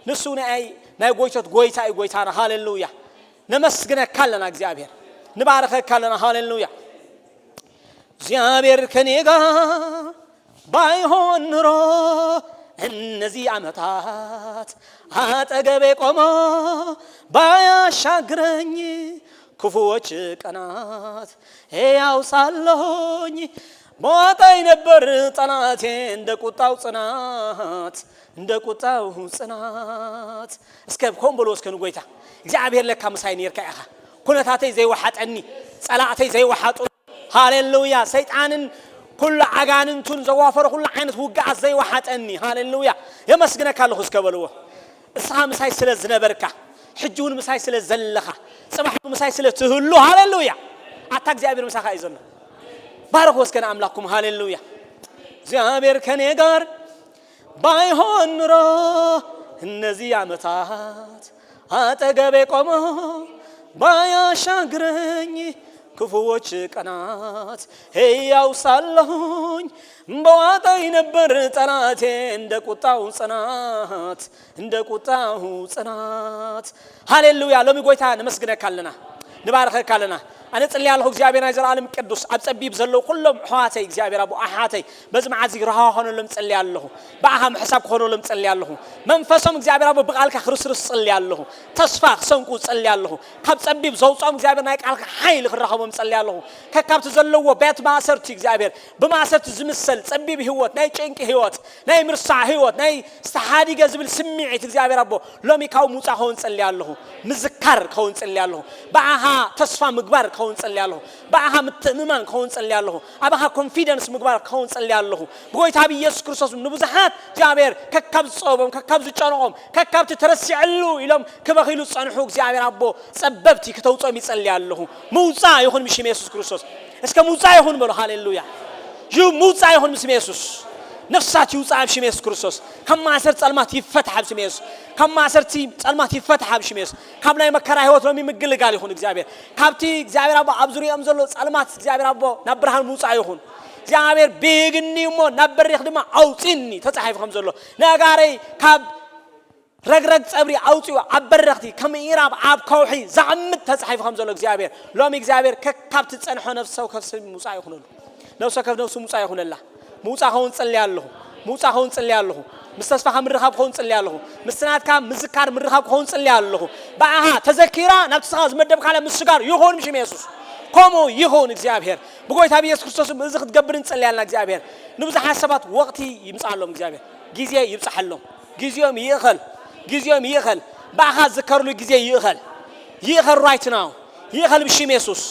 ንሱ ናይ ናይ ጎይቶት ጎይታ እዩ ጎይታና። ሃሌሉያ። ነመስግነካ ኣለና እግዚኣብሔር። ንባረኸካ ኣለና። ሃሌሉያ። እግዚኣብሔር ከኔ ጋር ባይሆን ኑሮ እነዚህ ዓመታት ኣጠገቤ ቆሞ ባያሻግረኝ ክፉዎች ቀናት ሕያው ሳለሁኝ ሞተኝ ነበር ጠላቴ እንደ ቁጣው ጽናት እንደ ቁጣው ጽናት። እስከ ኮን በሎ እስከ ንጎይታ እግዚኣብሔር ለካ ምሳይ ነርካ ኢኻ። ኩነታተይ ዘይወሓጠኒ ጸላእተይ ዘይወሓጡ ሃሌሉያ። ሰይጣንን ኩሉ ኣጋንንቱን ዘዋፈሮ ኩሉ ዓይነት ውግኣት ዘይወሓጠኒ። ሃሌሉያ። የመስግነካ ኣለኹ እስከ በልዎ። እስኻ ምሳይ ስለ ዝነበርካ፣ ሕጂ እውን ምሳይ ስለ ዘለኻ፣ ጽባሕ እውን ምሳይ ስለ ትህሉ። ሃሌሉያ። ኣታ እግዚኣብሔር ምሳኻ እዩ ዘሎ። ባርኽዎ እስከ ንኣምላኽኩም። ሃሌሉያ። እግዚኣብሔር ከኔ ጋር ባይሆን ኑሮ እነዚህ ዓመታት ኣጠገቤ ቆሞ ባያሻግረኝ ክፉዎች ቀናት ሕያው ሳለሁኝ በዋጠኝ ነበር ጠላቴ እንደ ቁጣው ጽናት፣ እንደ ቁጣው ጽናት። ሃሌሉያ። ሎሚ ጎይታ ነመስግነካ ኣለና፣ ንባርኸካ ኣለና። ኣነ ጽልያ ኣለኹ እግዚኣብሔር ናይ ዘላለም ቅዱስ ኣብ ጸቢብ ዘለዉ ኩሎም ኣሕዋተይ እግዚኣብሔር ኣቦ ኣሓተይ በዚ መዓልቲ ረሃዋ ክኾነሎም ጸልያ ኣለኹ። ብኣኻ ምሕሳብ ክኾነሎም ጸልያ ኣለኹ። መንፈሶም እግዚኣብሔር ኣቦ ብቓልካ ክርስርስ ጸልያ ኣለኹ። ተስፋ ክሰንቁ ጸልያ ኣለኹ። ካብ ጸቢብ ዘውፅኦም እግዚኣብሔር ናይ ቃልካ ሓይሊ ክረኸቦም ጸልያ ኣለኹ። ከካብቲ ዘለዎ ቤት ማእሰርቲ እግዚኣብሔር ብማእሰርቲ ዝምሰል ጸቢብ ህይወት ናይ ጭንቂ ህይወት ናይ ምርሳዕ ህይወት ናይ ዝተሓዲገ ዝብል ስምዒት እግዚኣብሔር ኣቦ ሎሚ ካብ ምውፃእ ክኸውን ጸልያ ኣለኹ። ምዝካር ክኸውን ጸልያ ኣለኹ። ብኣኻ ተስፋ ምግባር ክኸውን ጸልያ ኣለኹ። ብኣኻ ምትእምማን ክኸውን ጸልያ ኣለኹ። ኣባኻ ኮንፊደንስ ምግባር ክኸውን ጸልያ ኣለኹ። ብጎይታ ብኢየሱስ ክርስቶስ ንብዙሓት እግዚኣብሔር ከካብ ዝጸበቦም ከካብ ዝጨነቖም ከካብቲ ተረሲዐሉ ኢሎም ክበኺሉ ዝጸንሑ እግዚኣብሔር ኣቦ ጸበብቲ ክተውጾም ይጸልያ ኣለኹ። ምውጻእ ይኹን ብሽም የሱስ ክርስቶስ። እስከ ምውጻእ ይኹን በሉ። ሃሌሉያ። ዩ ምውጻእ ይኹን ብስም የሱስ። ነፍሳት ይውጻእ ብሽም የሱስ ክርስቶስ። ካብ ማእሰር ጸልማት ይፈትሓ ብስም የሱስ። ካብ ማእሰርቲ ጸልማት ይፈትሓ ብሽም የሱስ። ካብ ናይ መከራ ህይወት ሎሚ ምግልጋል ይኹን እግዚኣብሔር። ካብቲ እግዚኣብሔር ኣቦ ኣብ ዙሪኦም ዘሎ ጸልማት እግዚኣብሔር ኣቦ ናብ ብርሃን ምውጻእ ይኹን። እግዚኣብሔር ብግኒ እሞ ናብ በሪኽ ድማ ኣውፅኒ ተጻሒፉ ከም ዘሎ ነጋረይ ካብ ረግረግ ጸብሪ ኣውፅኡ ኣብ በረኽቲ ከም ኢራብ ኣብ ከውሒ ዘዕምት ተጻሒፉ ከም ዘሎ እግዚኣብሔር ሎሚ እግዚኣብሔር ከካብ ትጸንሖ ነፍሲ ወከፍ ሰብ ምውጻእ ይኹነሉ። ነፍሲ ወከፍ ነፍሱ ምውጻእ ይኹነላ። ምውጻእ ከውን ጽልያ ኣለኹ። ምውጻእ ከውን ጽልያ ኣለኹ። ምስ ተስፋኻ ምርኻብ ከውን ጽልያ ኣለኹ። ምስ ናትካ ምዝካር ምርኻብ ከውን ጽልያ ኣለኹ። ብኣኻ ተዘኪራ ናብቲ ስኻ ዝመደብካላ ምስጋር ይኹን ብሽም የሱስ። ከምኡ ይኹን እግዚኣብሔር። ብጎይታ ብየሱስ ክርስቶስ እዚ ክትገብር እንጸልያልና እግዚኣብሔር። ንብዙሓት ሰባት ወቕቲ ይምጽኣሎም እግዚኣብሔር። ግዜ ይብጽሓሎም። ግዜኦም ይእኸል። ግዜኦም ይእኸል። ብኣኻ ዝከርሉ ግዜ ይእኸል። ይእኸል right now። ይእኸል ብሽም የሱስ።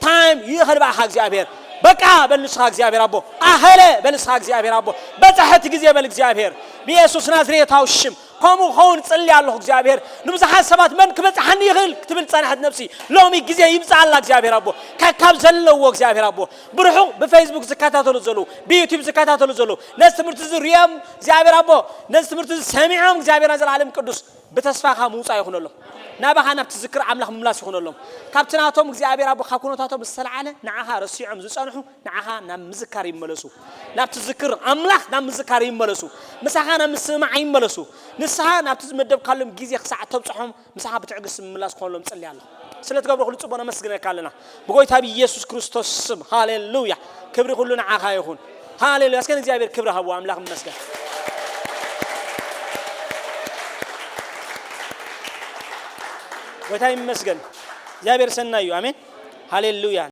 ታይም ይእኸል ብኣኻ እግዚኣብሔር። በቃ በል ንስኻ እግዚኣብሔር ኣቦ። ኣኸለ በል ንስኻ እግዚኣብሔር ኣቦ። በጻሐቲ ግዜ በል እግዚኣብሔር። ብየሱስ ናዝሬታዊ ሽም ከምኡ ክኸውን ጽሊ ኣለኹ እግዚኣብሔር። ንብዙሓት ሰባት መን ክበጽሓኒ ይኽእል ክትብል ጸንሐት ነብሲ ሎሚ ግዜ ይምጽኣላ እግዚኣብሔር ኣቦ። ከካብ ዘለዎ እግዚኣብሔር ኣቦ ብርሑቕ ብፌስቡክ ዝከታተሉ ዘለዉ ብዩቲዩብ ዝከታተሉ ዘለዉ ነዚ ትምህርቲ እዚ ሪኦም እግዚኣብሔር ኣቦ ነዚ ትምህርቲ እዚ ሰሚዖም እግዚኣብሔር ናይ ዘላለም ቅዱስ ብተስፋኻ ምውፃእ ይኹነሎም። ናባኻ ናብ ትዝክር ኣምላኽ ምምላስ ይኹነሎም። ካብቲ ናቶም እግዚኣብሔር ኣቦ ካብ ኩነታቶም ዝተለዓለ ንዓኻ ረሲዖም ዝፀንሑ ንዓኻ ናብ ምዝካር ይመለሱ። ናብ ትዝክር ኣምላኽ ናብ ምዝካር ይመለሱ። ምሳኻ ናብ ምስምማዕ ይመለሱ። ንስኻ ናብቲ ዝመደብካሎም ግዜ ክሳዕ ተብፅሖም ምሳኻ ብትዕግስቲ ምምላስ ክኾነሎም ጽሊ ኣለኹ። ስለ ትገብሮ ኩሉ ጽቡቕ ነመስግነካ ኣለና ብጎይታ ብኢየሱስ ክርስቶስ ስም። ሃሌሉያ። ክብሪ ኩሉ ንዓኻ ይኹን። ሃሌሉያ። እስከ ንእግዚኣብሔር ክብሪ ሃብዎ። ኣምላኽ ይመስገን። ጎይታ ይመስገን። እግዚኣብሔር ሰናይ እዩ። ኣሜን። ሃሌሉያ።